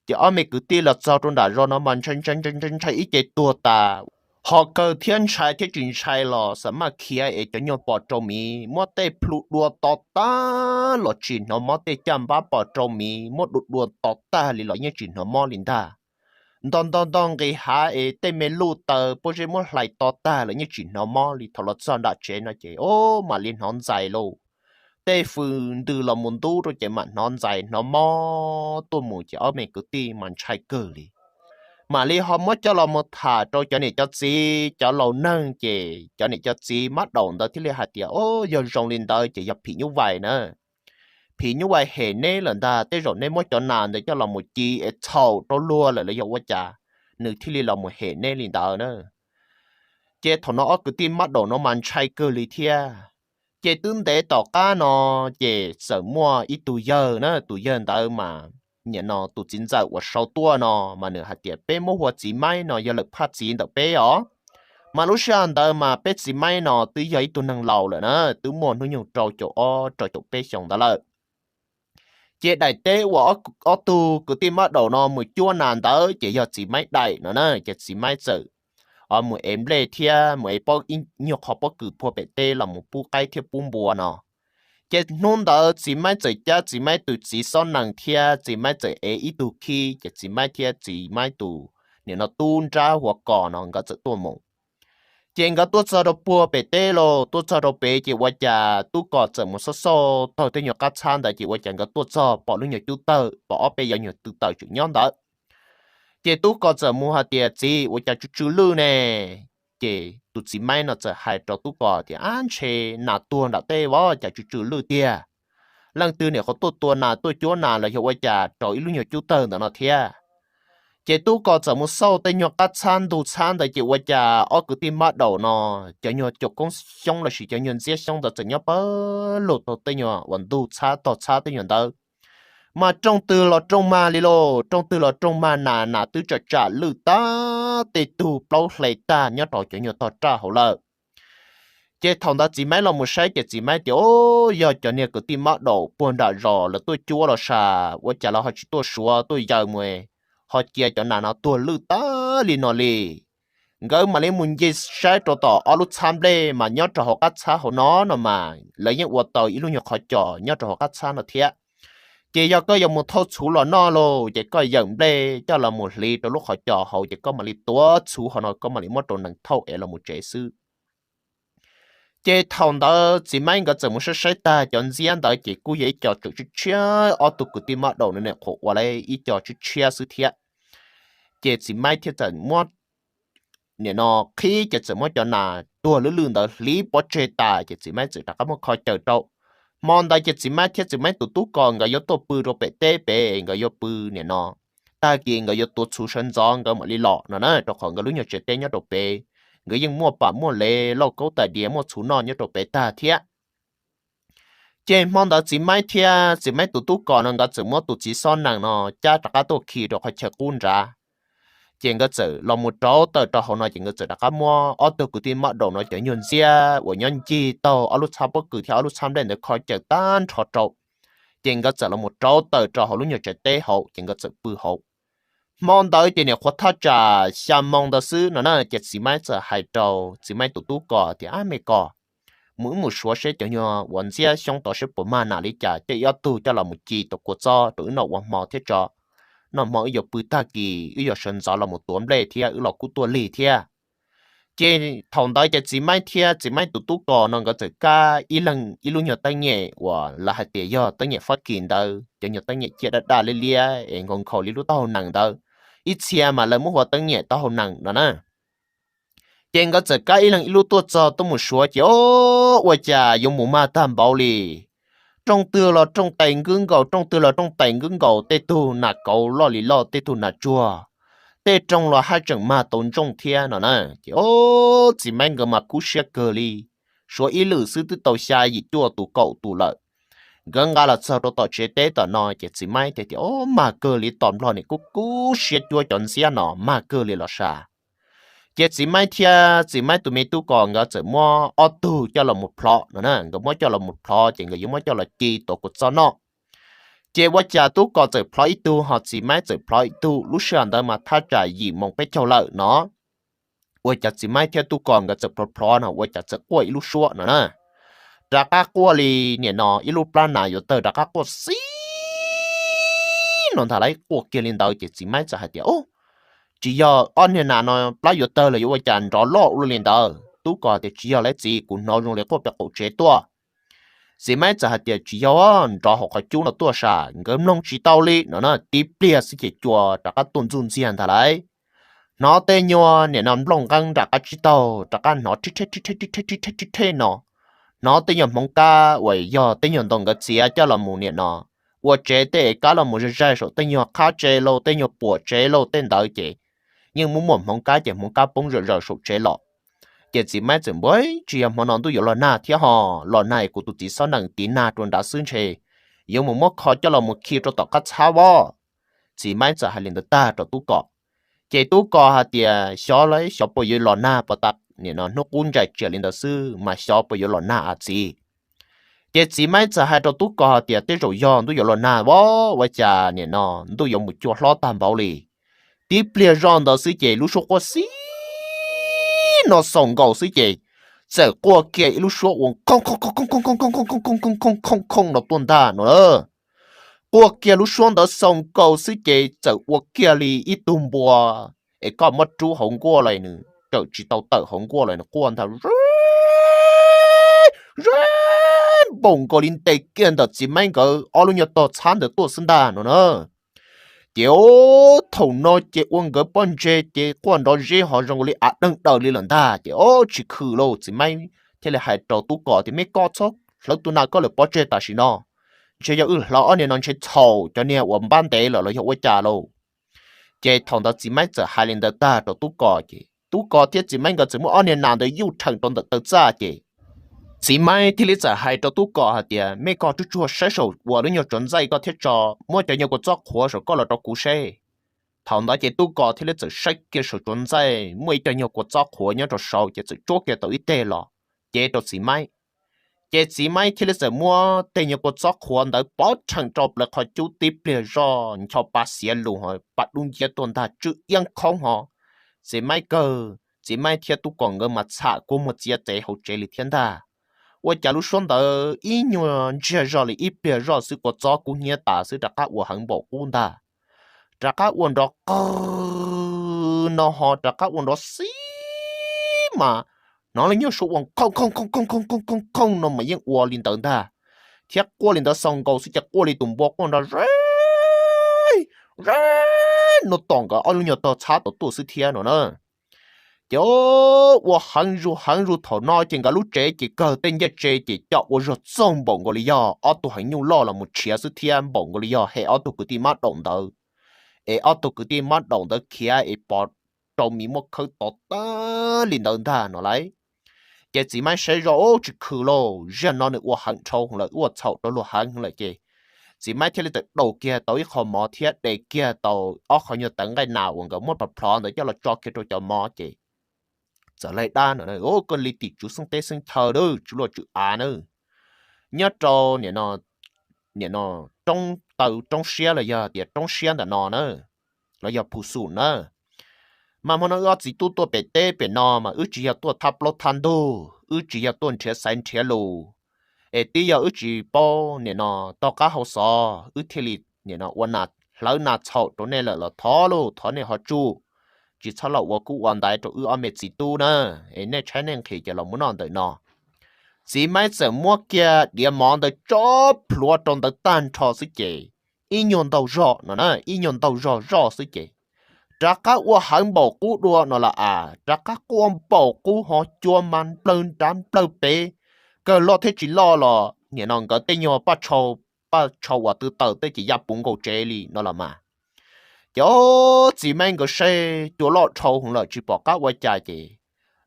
Ces ob me kwv tij los txog rau nram zos no mas ntshai ntshai ntshai ntshai ib ce tuag tas, ho kawg thiab ntshai thiab tsis ntshai los xam maj khiav es cov nyuag pos rau miv muab tej plhu dua to tag los tsis hnov mob, tej caj npab pos rau miv muab dua dua to tag li los yeej tsis hnov mob li ntag. Nto nto nto nqis hav es tej me luj taws pob zeb muab hlais to tag los yeej tsis hnov mob li. Thaum los txog nram tsev no ces o, mam li hnov ntxais lauj. Tej fws ntws los mus ntub rau ces mam hnov ntxais hnov mob tuaj mus ces ob me kwv tij mas ntshai kawg li. Mam li ho muab coj los mus tham rau cov niam cov txiv cov laus neeg ces cov niam cov txiv mab daum ntawd thiaj li hais tias, O, yog zoo li ntawd ces yog phim nyuj vais na. Phim nyuj vais hem neb lawm ntag, tej zaum neb muab cov nas ntawd coj los mus ci es txhaum rau luag lawm los yog ua cas nws thiaj li los mus hem neb li ntawd na. Ces thaum no ob kwv tij mab daum no mas ntshai kawg li thiab. Ces twb ntev tom qab no ces txawm muaj ib tug yawg na, tus yawg ntawd mas nim no tus txiv ntxawm uas sau tuaj no mas nws hais tias, Peb muab hu ua txiv Maib no, yog lawm phaj txiv ntawm peb os. Mas lub sij hawm ntawd mas peb txiv Maib no twb yog ib tug neeg laus lawm na, twb muaj hnub nyoog rau caum ob rau caum peb xyoo ntawd lawm. Ces daim teb uas ob tug kwv tij mab daum no mus cuab nas ntawd ces yog txiv Maib daim no na, ces txiv Maib txawm mus ev nplej thiab mus ev ib nyuag qho pob kws phua pem teb los mus pub qaib thiab pub npua no. Ces hnub ntawd txiv Maib txawm cab txiv Maib tus txiv xob nees thiab txiv Maib txawm ev ib tug khib, ces txiv Maib thiab txiv Maib tus nim no tub nrab hu ua Kos no nkawd txawm tuaj mus. Ces nkawd tuaj txog rau puag pem teb lauj, tuaj txog rau pem ces ua cas tub Kos txawm mus xauj xauj taug tej nyuag qab txhab ntawd ces ua cas nkawd tuaj txog pom lub nyuag cub tawg, pom ob peb yov nyuag tw taws tseem nyob ntawd. Ces tub Kos txawm mus hais tias, Txiv, ua cas tsw tsw lwj ne? Ces tus txiv Maib no txawm hais rau tub Kos tias, Ab, ntshe nas tuag nram tej vov, cas tsw tsw lwj tiag. Leej twg niam qhuav tuaj tua nas tuaj cuab nas los yog ua cas rau ib lub nyuag cub tawg ntawm no thiab? Ces tub Kos txawm mus xauj tej nyuag qab txhab ntug txhab ntawd ces ua cas ob kwv tij mab daum no cov nyuag caum koob xyoob lossis cov nyuag ntxiab xyoob ntawd txawm nyob pawg lug taug tej nyuag uas ntug txhab tog txhab tej nyuag ntawd. Mas rooj twg los rooj mag li lauj, rooj twg los rooj mag, nas nas twb tsam tsam lwj tag, tej tug plaub hle tag nyob rau cov nyuag tog raj hauv lawm. Ces thaum ntawd txiv Maiv los mus saib ces txiv Maiv tias, O, yog cov niag kwv tij mab daum puag nram zos lawv tuaj cuab los sav, ua cas lawv ho tsis tuaj suav tuaj yaws mus, ho cia cov nas no tuag lwj tag li no li. Nkawd mam li mus nce saib rau tom ob lub txhab nplej mas nyob rau hauv qab txhab hauv no no mas lawv yeej ua tau ib lub nyuag qhov cos nyob rau hauv qab txhab no thiab. Ces yog koj yuav mus thauj txhuv los noj lauj, ces koj yawm nplej coj los mus hliv rau lub qhov cos hauv, ces koj mam li tuav txhuv hauv no koj mam li muab rau nees thauj es los mus tsev xwb. Ces thaum ntawd txiv Maiv nkawd txawm mus saib saib tag cov ntxiab ntawd ces kuj yog ib co tseem tshiab tshiab, ob tug kwv tij mab daum no nim qhuav ua lawm ib co tshiab tshiab xwb thiab. Ces txiv Maiv thiaj txawm muab nim no qhib ces txawm muab cov nas tuag lwj lwj ntawd hliv pov tseg tas ces txiv Maiv txawm rov qab muab kho caws rau. Hmo ntawd ces txiv Maiv thiab txiv Maiv tus tub Kos nkawd yuav tuaj pw rau pem teb pem, nkawd yuav pw nim no, tag kis nkawd yuav tuav txhuv sawv ntxov nkawd mam li los no na, rau qhov nkawd lub nyuag tsev teb nyob rau pem, nkawd yeej muaj pam muaj lev, lauj kaub tais diav, muaj txhuv noj nyob rau pem tag thiab. Ces hmo ntawd txiv Maiv thiab txiv Maiv tus tub Kos no nkawd txawm muab tus txiv xob nees no cab rov qab tuaj khi rau qhov chaw qub nrad. Ces nkawd txawm los mus rauv taws rau hauv no ces nkawd txawm rov qab muab ob tug kwv tij mab daum no cov nyuag ntxiab uas nyob ncig taug ob lub txhab pob kws thiab ob lub txhab nplej ntawd kho caws tag nrho rau. Ces nkawd txawm los mus rauv taws rau hauv lub nyuag tsev teb hauv ces nkawd txawm pw hauv. Hmo ntawd ces nim qhuav thaj tsam xya moo ntawd xwb no na, ces txiv Maiv txawm hais rau txiv Maiv tus tub Kos tias, Ab me Kos, mus wb mus suav seb cov nyuag uas ntxiab xyoob tod seb puas mag nas li cas, coj ib ob tug coj los mus ci tau kua txob rau wb noj ua hmo thiab tso. Noj hmo wb yuav pw, tag kis wb yuav sawv ntxov los mus tuav nplej thiab wb los kuj tuaj lig thiab. Ces thaum ntawd ces txiv Maiv thiab txiv Maiv tus tub Kos no nkawd txawm kab ib leeg ib lub nyuag teeb nyem uas lawv hais tias yog teeb nyem Fab Kis ntawd, cov nyuag teeb nyem ciaj daj daj liab liab es nkhaus nkhaus li lub taub hau nees ntawd, ib txhia mas lawv muab hu ua teeb nyem taub hau nees no na. Ces nkawd txawm kab ib leeg ib lub tuaj txog tuaj mus suav ces, o, ua cas yuav mus mag tag npaum li. Rooj twg los rooj tais nkub nkaus, rooj twg los rooj tais nkub nkaus, tej tug nas kauv loj li loj, tej tug nas tsuag, tej rooj los haj tseem mag tau ntsooj thiab no na. Ces o, txiv Maiv nkawd mas kub siab kawg li, suav ib lwm xwb twb tau xya yim cuaj tus kaum tus lawm. Nkawd nqa los txog rau tom tsev teb tom no ces txiv Maiv thiaj tias, O, mag kawg li, tos Nplog nim kub kub siab cuab cov ntxiab no mag kawg li los sav. Ces txiv Maiv thiab txiv Maiv tus me tub Kos nkawd txawm muab ob tug coj los mus plhov no na, nkawd muab coj los mus plhov ces nkawd yuav muab coj los ci tuav kua txob noj. Ces ua cas tub Kos txawm plhov ib tug ho txiv Maiv txawm plhov ib tug, lub sij hawm ntawd mas thaj tsam yim moos peb caug lawm no. Ua cas txiv Maiv thiab tub Kos nkawd txawm plhov plhov no ua cas txawm quaj ib lub suab no na. Rov qab quaj li nim no ib lub plab nas yuav tawg rov qab quaj xib no ntag lauj, quaj kiag li ntawd ces txiv Maiv txawm hais tias, O, tsis yog ob niag nas no plab yuav tawg los yuav ua cas nrov loj ua luaj li ntawd? Tub Kos tias, Tsis yog lauj txiv, kuv hnov zoo li quaj pem qaum tsev tuaj. Txiv Maiv txawm hais tias, Tsis yog, nrov hauv qhov cub no tuaj sav, nkawd mloog tsis tau li no na. Tib pliag xwb ces cua rov qab tuaj ntxuj ntxiag ntag lauj. Hnov tej nyuag nim no nplooj nqeeb nram qab tsib taug rov qab hnov rhib rheb rhib rheb rhib rheb rhib rheb no. Hnov tej nyuag hmoov kab uas yog tej nyuag ntoo nkawd txiav coj los mus nim no ua tsev tej es kab los mus zaig zaig saum tej nyuag qhab tsev lauj, tej nyuag puam tsev lauj, tej ntawd ces yeej muaj muaj hmoov kab ces hmoov kab poob zawm zaws saum tsev los. Ces txiv Maiv txawm npua, Tsis yog hmo no ntuj yuav los nag thiab ho, los nag es kuv tus txiv xob nees tiv nag rau nrad xwb ntshe yuav mus muab kho coj los mus khi rau tom qab txhab os. Txiv Maiv txawm hais li ntawd tag rau tub Kos. Ces tub Kos hais tias, Xyov lauj, xyov puas yuav los nag puas tas nim no hnub qub ntsais tsiam li ntawd xwb mas xyov puas yuav los nag a txiv. Ces txiv Maiv txawm hais rau tub Kos hais tias, Tej zaum yog ntuj yuav los nag os, ua cas nim no ntuj yuav mus cua hlob tag npaum li. Tib pliag zoj ntawd xwb ces lub suab quaj xib no xaus nkaus xwb ces txawm quaj kiag ib lub suab ua khoo khoo khoo khoo khoo khoo khoo khoo khoo khoo khoo khoo khoo no tuaj ntag no. Quaj kiag lub suab ntawd xaus nkaus xwb ces txawm ua kiag li ib tug npua es koj muab rub hauv nkuaj los nws rawm tsis tau tawm hauv nkuaj los nws quaj ntag, ze npaum nkaus li ntes kiag ntawm txiv Maiv nkawd ob lub nyuag tog txhab ntawd tuaj xwb ntag no na. Ces o, thaum no ces ua nkawd pob ntseg ces quaj nrov zeb ho zoo li av deeg daws li lawm ntag. Ces o, tsis khwm lauj, txiv Maiv thiaj li hais rau tub Kos tias, Me Kos, txhob hlawv tus nas koj lawm, pov tseg tam sim no, ntshe yog wb hlawv ob niag no ntshe txhaum cov niag uas npab ntev lawm los yog ua cas lauj. Ces thaum ntawd txiv Maiv txawm hais li ntawd tag rau tub Kos ces tub Kos thiab txiv Maiv nkawd txawm muab ob niag nas ntawd yuj rheem rau ntawm taw txaj ces txiv Maiv thiaj li txawm hais rau tub Kos hais tias, Me Kos, tsuag tsuag saib saum uas lub nyuag tsuav ntxaij koj thiab tso, muab cov nyuag kua txob qhuav saum koj los rau kuv seb. Thaum ntawd ces tub Kos thiaj li txawm saib kiag saum tsuav ntxaij muaj ib co nyuag kua txob qhuav nyob rau saud ces txawm tsuab kiag tau ib teg los. cev rau txiv maib. Ces txiv maib thiaj li txawm muab tej nyuag kua txob qhuav ntawd pov rheem rau plaws qhov cub tib pliag zoj ncho pa xiav lus ho pa dub nciab tuaj ntag tsw iab khoob ho. Txiv maib kawg, txiv maib thiab tub kom nkawd mas txham kua muag txiav txev hauv tsev li thiab ntag. Ua cas lub suab ntawd ib nyuag ntsiag zog li ib pliag zoj xwb kua txob kub hnyiab tas xwb rov qab ua heev npaum qub ntag. Rov qab ua nrov qw no ho rov qab ua nrov xib mas hnov li nyuag suab ua khooj khooj khooj khooj khooj khooj khooj no mas yeej ua li ntawd ntag. Thiab quaj li ntawd xaus nkaus xwb ces quaj li tus npua quaj nrov ze ze no tom nkawd ob lub nyuag tog txhab tom tuaj xwb thiab no na. Ces ua heev zus heev zus thaum no ces nkawd lub tsev ces kawg tej ncej tsev ces coj ua zog txaug npaum nkaus li yog ob tug heev nyuj loj los mus tshiav xwb thiab npaum nkaus li yog hem ob tug kwv tij mab daum ntawd, es ob tug kwv tij mab daum ntawd khiav es pov rau mis muaj khawb tod tag li ntawd ntag no lauj. Ces txiv maib saib zoj ub tsis khw lauj, zaj no nws ua heev dhau lawm, ua txhaum rau luag heev lawm ces txiv maib thiaj li tawm daus kiag tau ib qho mov thiab de kiag tau ob qho nyuag tawv nqaij nas uas nkawd muab plhov plhov ntawd coj los tso kiag rau cov mov ces txawm laig dab no, koj li tim tswv xeeb teb xeeb chaw a, tswv luaj tswv av na, nyob rau nim no roob taw roob siab los yog tias roob siab ntawm no na, los yog Phu Xum na. Mas hmo no wb ob txiv tub tuaj pem teb pem no mas wb tsis yog tuaj thab plaub thab ntug, wb tsis yog tuaj nrhiav xaiv nrhiav lus, es twb yog wb tsis paub nim no toj qab hau xov wb thiaj li nim no ua hlawv nas txhaum rau nej lawm los thov lauj, thov nej ho tsuj, tsis txhob los ua kub ua ntaiv rau wb ob me txiv tub na, es nej tshaib nej nqhis ces los mus noj ntawm no. Txiv maib txawm muab kiag diav mov ntawd tso plhuav rau ntawd tag nrho xwb ces ib nyuag ntaug zog no na, ib nyuag ntaug zog zoj xwb ces rov qab ua heev npaum qub dua no los as, rov qab quaj npaum qub ho cua mas nplawg nrad nplawg pem, kawg loj thiab tsis loj los nim no nkawd tej nyuag paj tshau uas tw taws tej ces ya puv nkaus tsev li no los mas. Ces txiv maib nkawd saib cua loj dhau hwv lawm tsis pom qab ua cas ces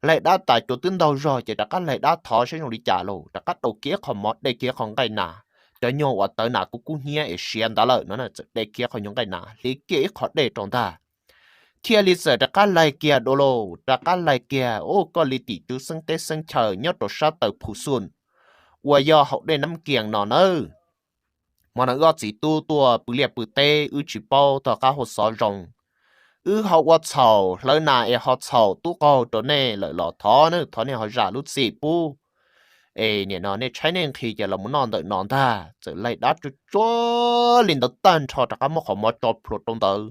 laig dab tas cua twb ntaug zog ces rov qab laig dab thov saib zoo li cas lauj, rov qab daus kiag ib qho mov de kiag ib qho nqaij nas, cov nyuag uas tawv nas kub kub hnyiab es siav ntawd lawm no txawm de kiag ib qho nyuag nqaij nas hliv kiag ib qho dej rau ntag. Thiaj li txawm rov qab laig kiag dua lauj, rov qab laig kiag ub koj li tim tswv xeeb teb xeeb chaw nyob rau sab taw Phu Xum uas yog hauv dej Nab Kias no nawb. Hmo no wb ob txiv tub tuaj pw liaj pw teb wb tsis paub toj qab hau xov zoo, wb ho ua txhaum hlawv nas es ho txhaum tub qaug rau nej lawm los thov na, thov nej ho zam lub txim pub, es nim no nej tshaib nej nqhis ces los mus noj ntawm no ntag. Txawm laig dab tsuag tsuag li ntawd tag nrho rov qab muab qhov mov tso plhuav rau ntawd,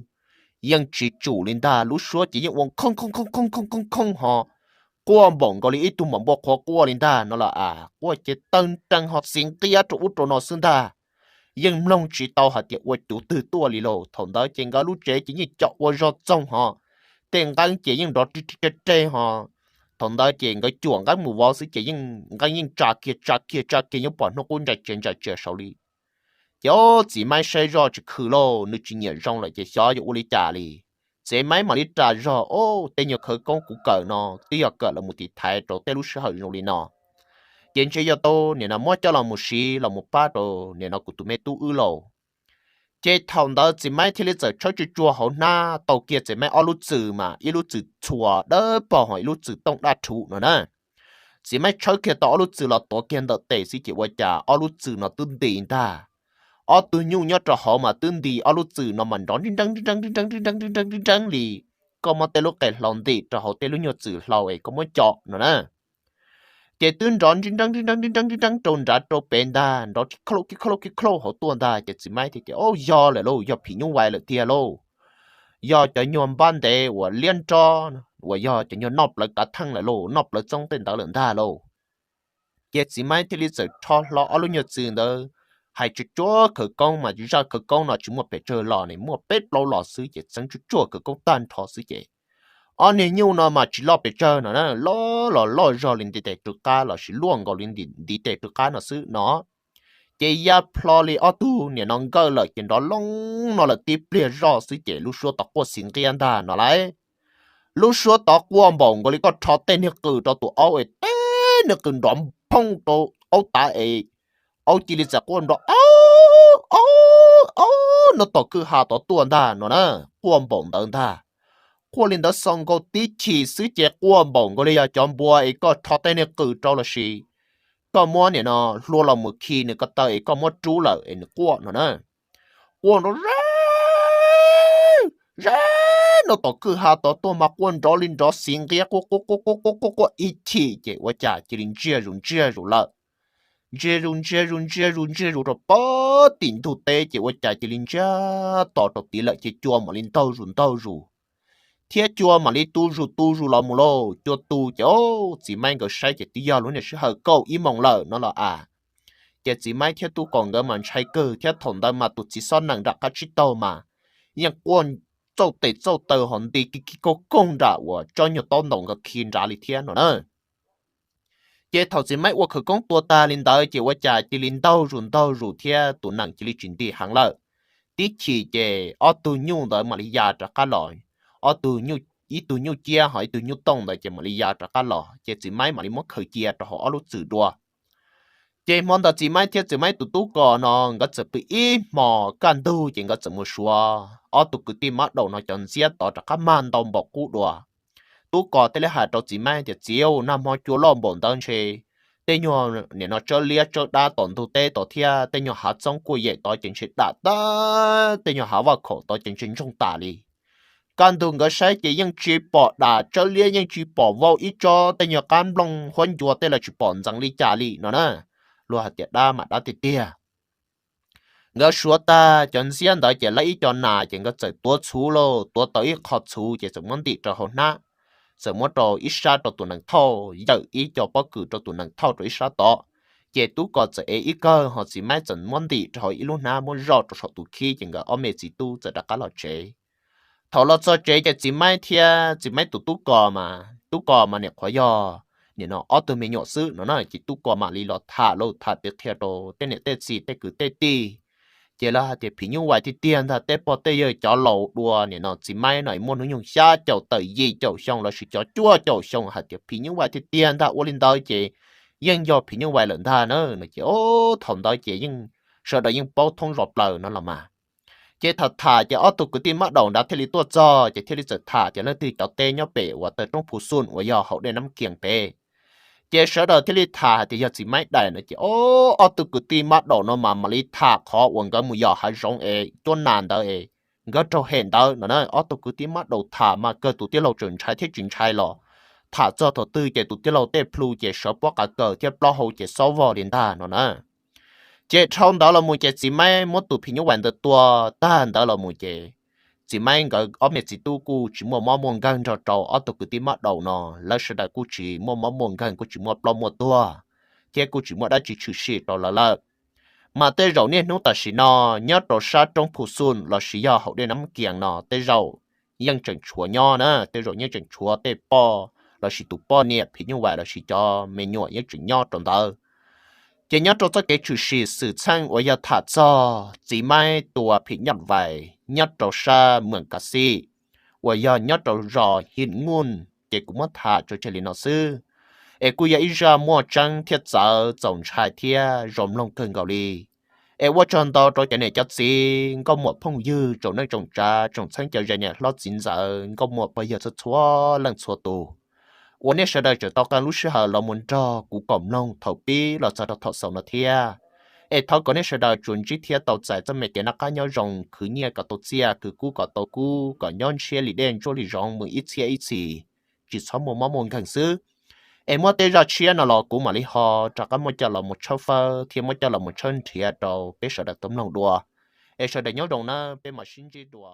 yeej tsis tsum li ntag, lub suab ces yeej ua khooj khooj khooj khooj khooj ho quaj npaum nkaus li ib tug maum npua qhuav quaj li ntag no los as, quaj ces tawg nrees ho txiv nqiab rau ub rau no xwb ntag. Yeej mloog tsis tau hais tias ua cuv twg tuaj li lauj. Thaum ntawd ces nkawd lub tsev ces yeej co ua zog txoog ho, tej nqeeb ces yeej nrov ri ri re re ho. Thaum ntawd ces nkawd cuam nqeeb mus vov xwb ces yeej nqeeb yeej tsa kiag tsa kiag tsa kiag nyob pom hnub qub ntsais tsia ntsais tsia saud li. Ces txiv maib saib zoj tsis khw lauj, nws tsis nyiam zoo lawm ces xyov yuav ua li cas li. Txiv maib mam li ras zog, o, tej nyuag khawv koob kuv kawm no twb yog kawm los mus tiv thaiv rau tej lub sij hawm zoo li no, ces ntshe yog tau nim no muab coj los mus siv los mus pab rau nim no kuv tus me tub wb lauj. Ces thaum ntawd txiv maib thiaj li txawm tshawb tsuag tsuag hauv hnab tau kiag txiv maib ob lub txwm mas ib lub txwm txhuas dawb paug ho ib lub txwm tooj daj rhuv no na. Txiv maib tshawb kiag tau ob lub txwm los tuav kiag ntawm tes xwb ces ua cas ob lub txwm no twb nti ntag. Ob tug nyuj nyob rau hauv mas twb nti ob lub txwm no mas nrov nrib nreeb nrib nreeb nrib nreeb nrib nreeb nrib nreeb nrib nreeb li koj muab tej lub qe hlau ntim rau hauv tej lub nyuag txwm hlau es koj muab co no na. Ces twb nrov nrib nreeb nrib nreeb nrib nreeb nrib nreeb rau nrad rau pem ntag, nrov kib khlauj kib khlauj kib khlauj hauv tuaj ntag ces txiv maib thiaj tias, o, yog lawm lauj, yog phim nyuj vais lawm tiag lauj. Yog cov nyuag npab ntev uas liab nrob uas yog cov nyuag noj plawv kav theej lawm lauj, noj plawv txoob tej ntawd lawm ntag lauj. Ces txiv maib thiaj li txawm rho hlo ob lub nyuag txwm ntawd, hais tsuag tsuag khawv koob mas zaj khawv koob no tsis muaj pes tsawg los ne, muaj peb plaub los xwb ces txeeb tsuag tsuag khawv koob tag nrho xwb ces ob niag nyuj no mas tsis loj pes tsawg no na, loj los loj zog li ntiv tes rwg qab lossis luaj nkaus li ntiv tes rwg qab no xwb no. Ces ya plho li ob tug niam no nkawj lawm ces nrov looj no lawm tib pliag zoj xwb ces lub suab tod quaj xis nqiab ntag no lauj. Lub suab tod quaj npaum nkaus li koj rho tej niag qws rau tus aub es tej niag qws nrov phooj rau aub tav es aub cia li txawm quaj nrov aub aub no tom kwj ha tod tuaj ntag no na, quaj npaum ntawd ntag. Quaj li ntawd xaus nkaus tib chim xwb ces quaj npaum nkaus li yog cov npua es koj rho tej niag qws rau lossis koj muab nim no hlua los mus khi nws ko taw es koj muab rub lawm es nws quaj no na. Quaj nrov ze ze no tom kwj ha tod tuaj mas quaj nrov li nrov xiv nqiab quaj quaj quaj quaj quaj quaj ib chim ces ua cas cia li ntsiag zus ntsiag zus lawm. Ntsiag zus ntsiag zus ntsiag zus ntsiag zus rau pem tim ntug teb ces ua cas cia li ntsiag to rau tid lawm ces cua mam li ntaug zus ntaug zus thiab cua mam li tu zus tu zus los mus lauj. Cua tu ces txiv maib nkawd saib ces twb yog lub niag sij hawm kaum ib moos lawm no los as. Ces txiv maib thiab tub kos nkawd mas ntshai kawg thiab thaum ntawd mas tus txiv xob nees nram qab tsib taug mas yeej quaj txauj tes txauj taw ho nti ki ki kaug koog nram uas tsob nyuag taub ntaus nkawd khi nrad li thiab no na. Ces thaum txiv maib ua khawv koob tua tag li ntawd ces ua cas cia li ntaug zus ntaug zus thiab tus nees cia li tsis nti heev lawm. Tib chim ces ob tug nyuj ntawd mam li ya rov qab los, ob tug, ib tug nyuj ciab ho ib tug nyuj tooj ntawd ces mam li ya rov qab los ces txiv maib mam li muab khaws cia rau hauv ob lub txwm dua. Ces hmo ntawd txiv maib thiab txiv maib tus tub kos no nkawd txawm pw ib hmo kaj ntug ces nkawd txawm mus suav ob tug kwv tij mab daum no cov ntxiab tod rov qab mag ntau npaum qub dua. Tub kos thiaj li hais rau txiv maib tias, Txiv, nag hmo cua loj npaum ntawd ntshe tej nyuag nim no tsawb liab tsawb dab tom ntug teb tod thiab tej nyuag hav txoob kuj yem tod ces ntshe dam tag, tej nyuag hav vaj khaum tod ces ntshe ntsoog tas li. Kaj ntug nkawd saib ces yeej tsis pom dam tsawb liab, yeej tsis pom vau ib tsob tej nyuag qab nplooj huab ncua tej los tsis pom ntxeev li cas li no na. Luag hais tias dab mas dab tiag tiag. Nkawd suav tag cov ntxiab ntawd ces lawv ib co nas ces nkawd txawm tuav txhuv lauj, tuav tau ib qho txhuv ces txawm muab ntim rau hauv hnab, txawm muab rau ib sab rau tus nees thauj, yawm ib co pob kws rau tus nees thauj rau ib sab tod. Ces tub kos txawm ev ib kawg ho txiv maib txawm muab ntim rau hauv ib lub hnab muab zoj rau saum tus khib ces nkawd ob me txiv tub txawm rov qab los tsev. Thaum los txog tsev ces txiv maib thiab txiv maib tus tub kos mas, tub kos mas nim qhuav yog nim no ob tug me nyuam xwb no na ces tub kos mam li los tham lauj, tham piav qhia rau tej niam tej txiv tej kwv tej tij. Ces lawv hais tias phim nyuj vais tiag tiag ntag, tej pog tej yawg cov laus dua nim no txiv maib no muaj hnub nyoog xya caum tawm yim caum xyoo lossis cov cuaj caum xyoo hais tias phim nyuj vais tiag tiag ntag, ua li ntawd ces yeej yog phim nyuj vais lawm ntag na no ces thaum ntawd ces yeej sawv daws yeej paub thoob zos plaws no los mas. Ces tham tham ces ob tug kwv tij mab daum nrad thiaj li tuaj txog ces thiaj li txawm tham tias leej twg cov teb nyob pem uas taw roob Phu Xun uas yog hauv dej Nab Kias pem. Ces sawv daws thiaj li tham hais tias yog txiv maib daim no ces ob tug kwv tij mab daum no mas mam li tham qhov uas nkawd mus yos hav zoov es cuab nas ntawd es nkawd raug hem ntawd no na. Ob tug kwv tij mab daum tham mas kawg tus tij laug tseem ntshai thiab tsis ntshai los tham txog thaum twg ces tus tij laug tej plhu ces sawv pob qav kaws thiab plaub hau ces xob vog li ntag no na. Ces dhau ntawd los mus ces txiv maib muab tus phim nyuj vais ntawd tua tag ntawd los mus ces txiv maib nkawd ob me txiv tub kuj tsis muaj mob muaj nkeeg nrog rau ob tug kwv tij mab daum no, lawv sawv daws kuj tsis muaj mob muaj nkeeg, kuj tsis muaj ploj muaj tuag, thiab kuj tsis muaj dab tsi tshwm sim rau lawv lawm. Mas tej zaum niaj hnub tam sim no nyob rau sab roob Phu Xun lossis yog hauv dej Nab Kias no tej zaum yeej tseem tshuav nyob na, tej zaum yeej tseem tshuav tej poj lossis tus poj niam phim nyuj vais lossis cov me nyuam yeej tseem nyob rau ntawd. Ces nyob rau txoj kev tshwm sim xwm txheej uas yog tham txog txiv maib tua phim nyuj vais nyob rau sab Mws Kav Xij uas yog nyob rau zos Him Nuj ces kuv muab tham tso tseg li no xwb. Es kuj yog ib zaj muaj tseeb thiab txawv txaus ntshai thiab zoo mloog kawg nkaus li. Es ua tsaug ntau rau cov niam cov txiv nkauj muam phooj ywg tsoom neej tsoom tsav tsoom txheeb cov ze niam hlob txiv ntxawm nkauj muam pog yawg txhua txhua leej txhua tus uas nej sawv daws tseem tau qee lub sij hawm los mus nrog kuv koom mloog thaum pib los txog rau thaum xaus no thiab. Es thov kom nej sawv daws tsuas ntsib thiab tau txais txoj me kev noj qab nyob zoo, khwv nyiaj kom tau txiaj, khwv kub kom tau kub, kom nyob ntshiab li dej ntsuab li zoov mus ib txhiab ib txhis, tsis txhob muaj mob muaj nkeeg xwb. Es muaj tej zaj tshiab no los kuv mam li ho rov qab muab coj los mus tshawb fawb thiab muab coj los mus tshawb nrhiav rau peb sawv daws tau mloog dua. Es sawv daws nyob zoo nawb, peb mam sib ntsib dua.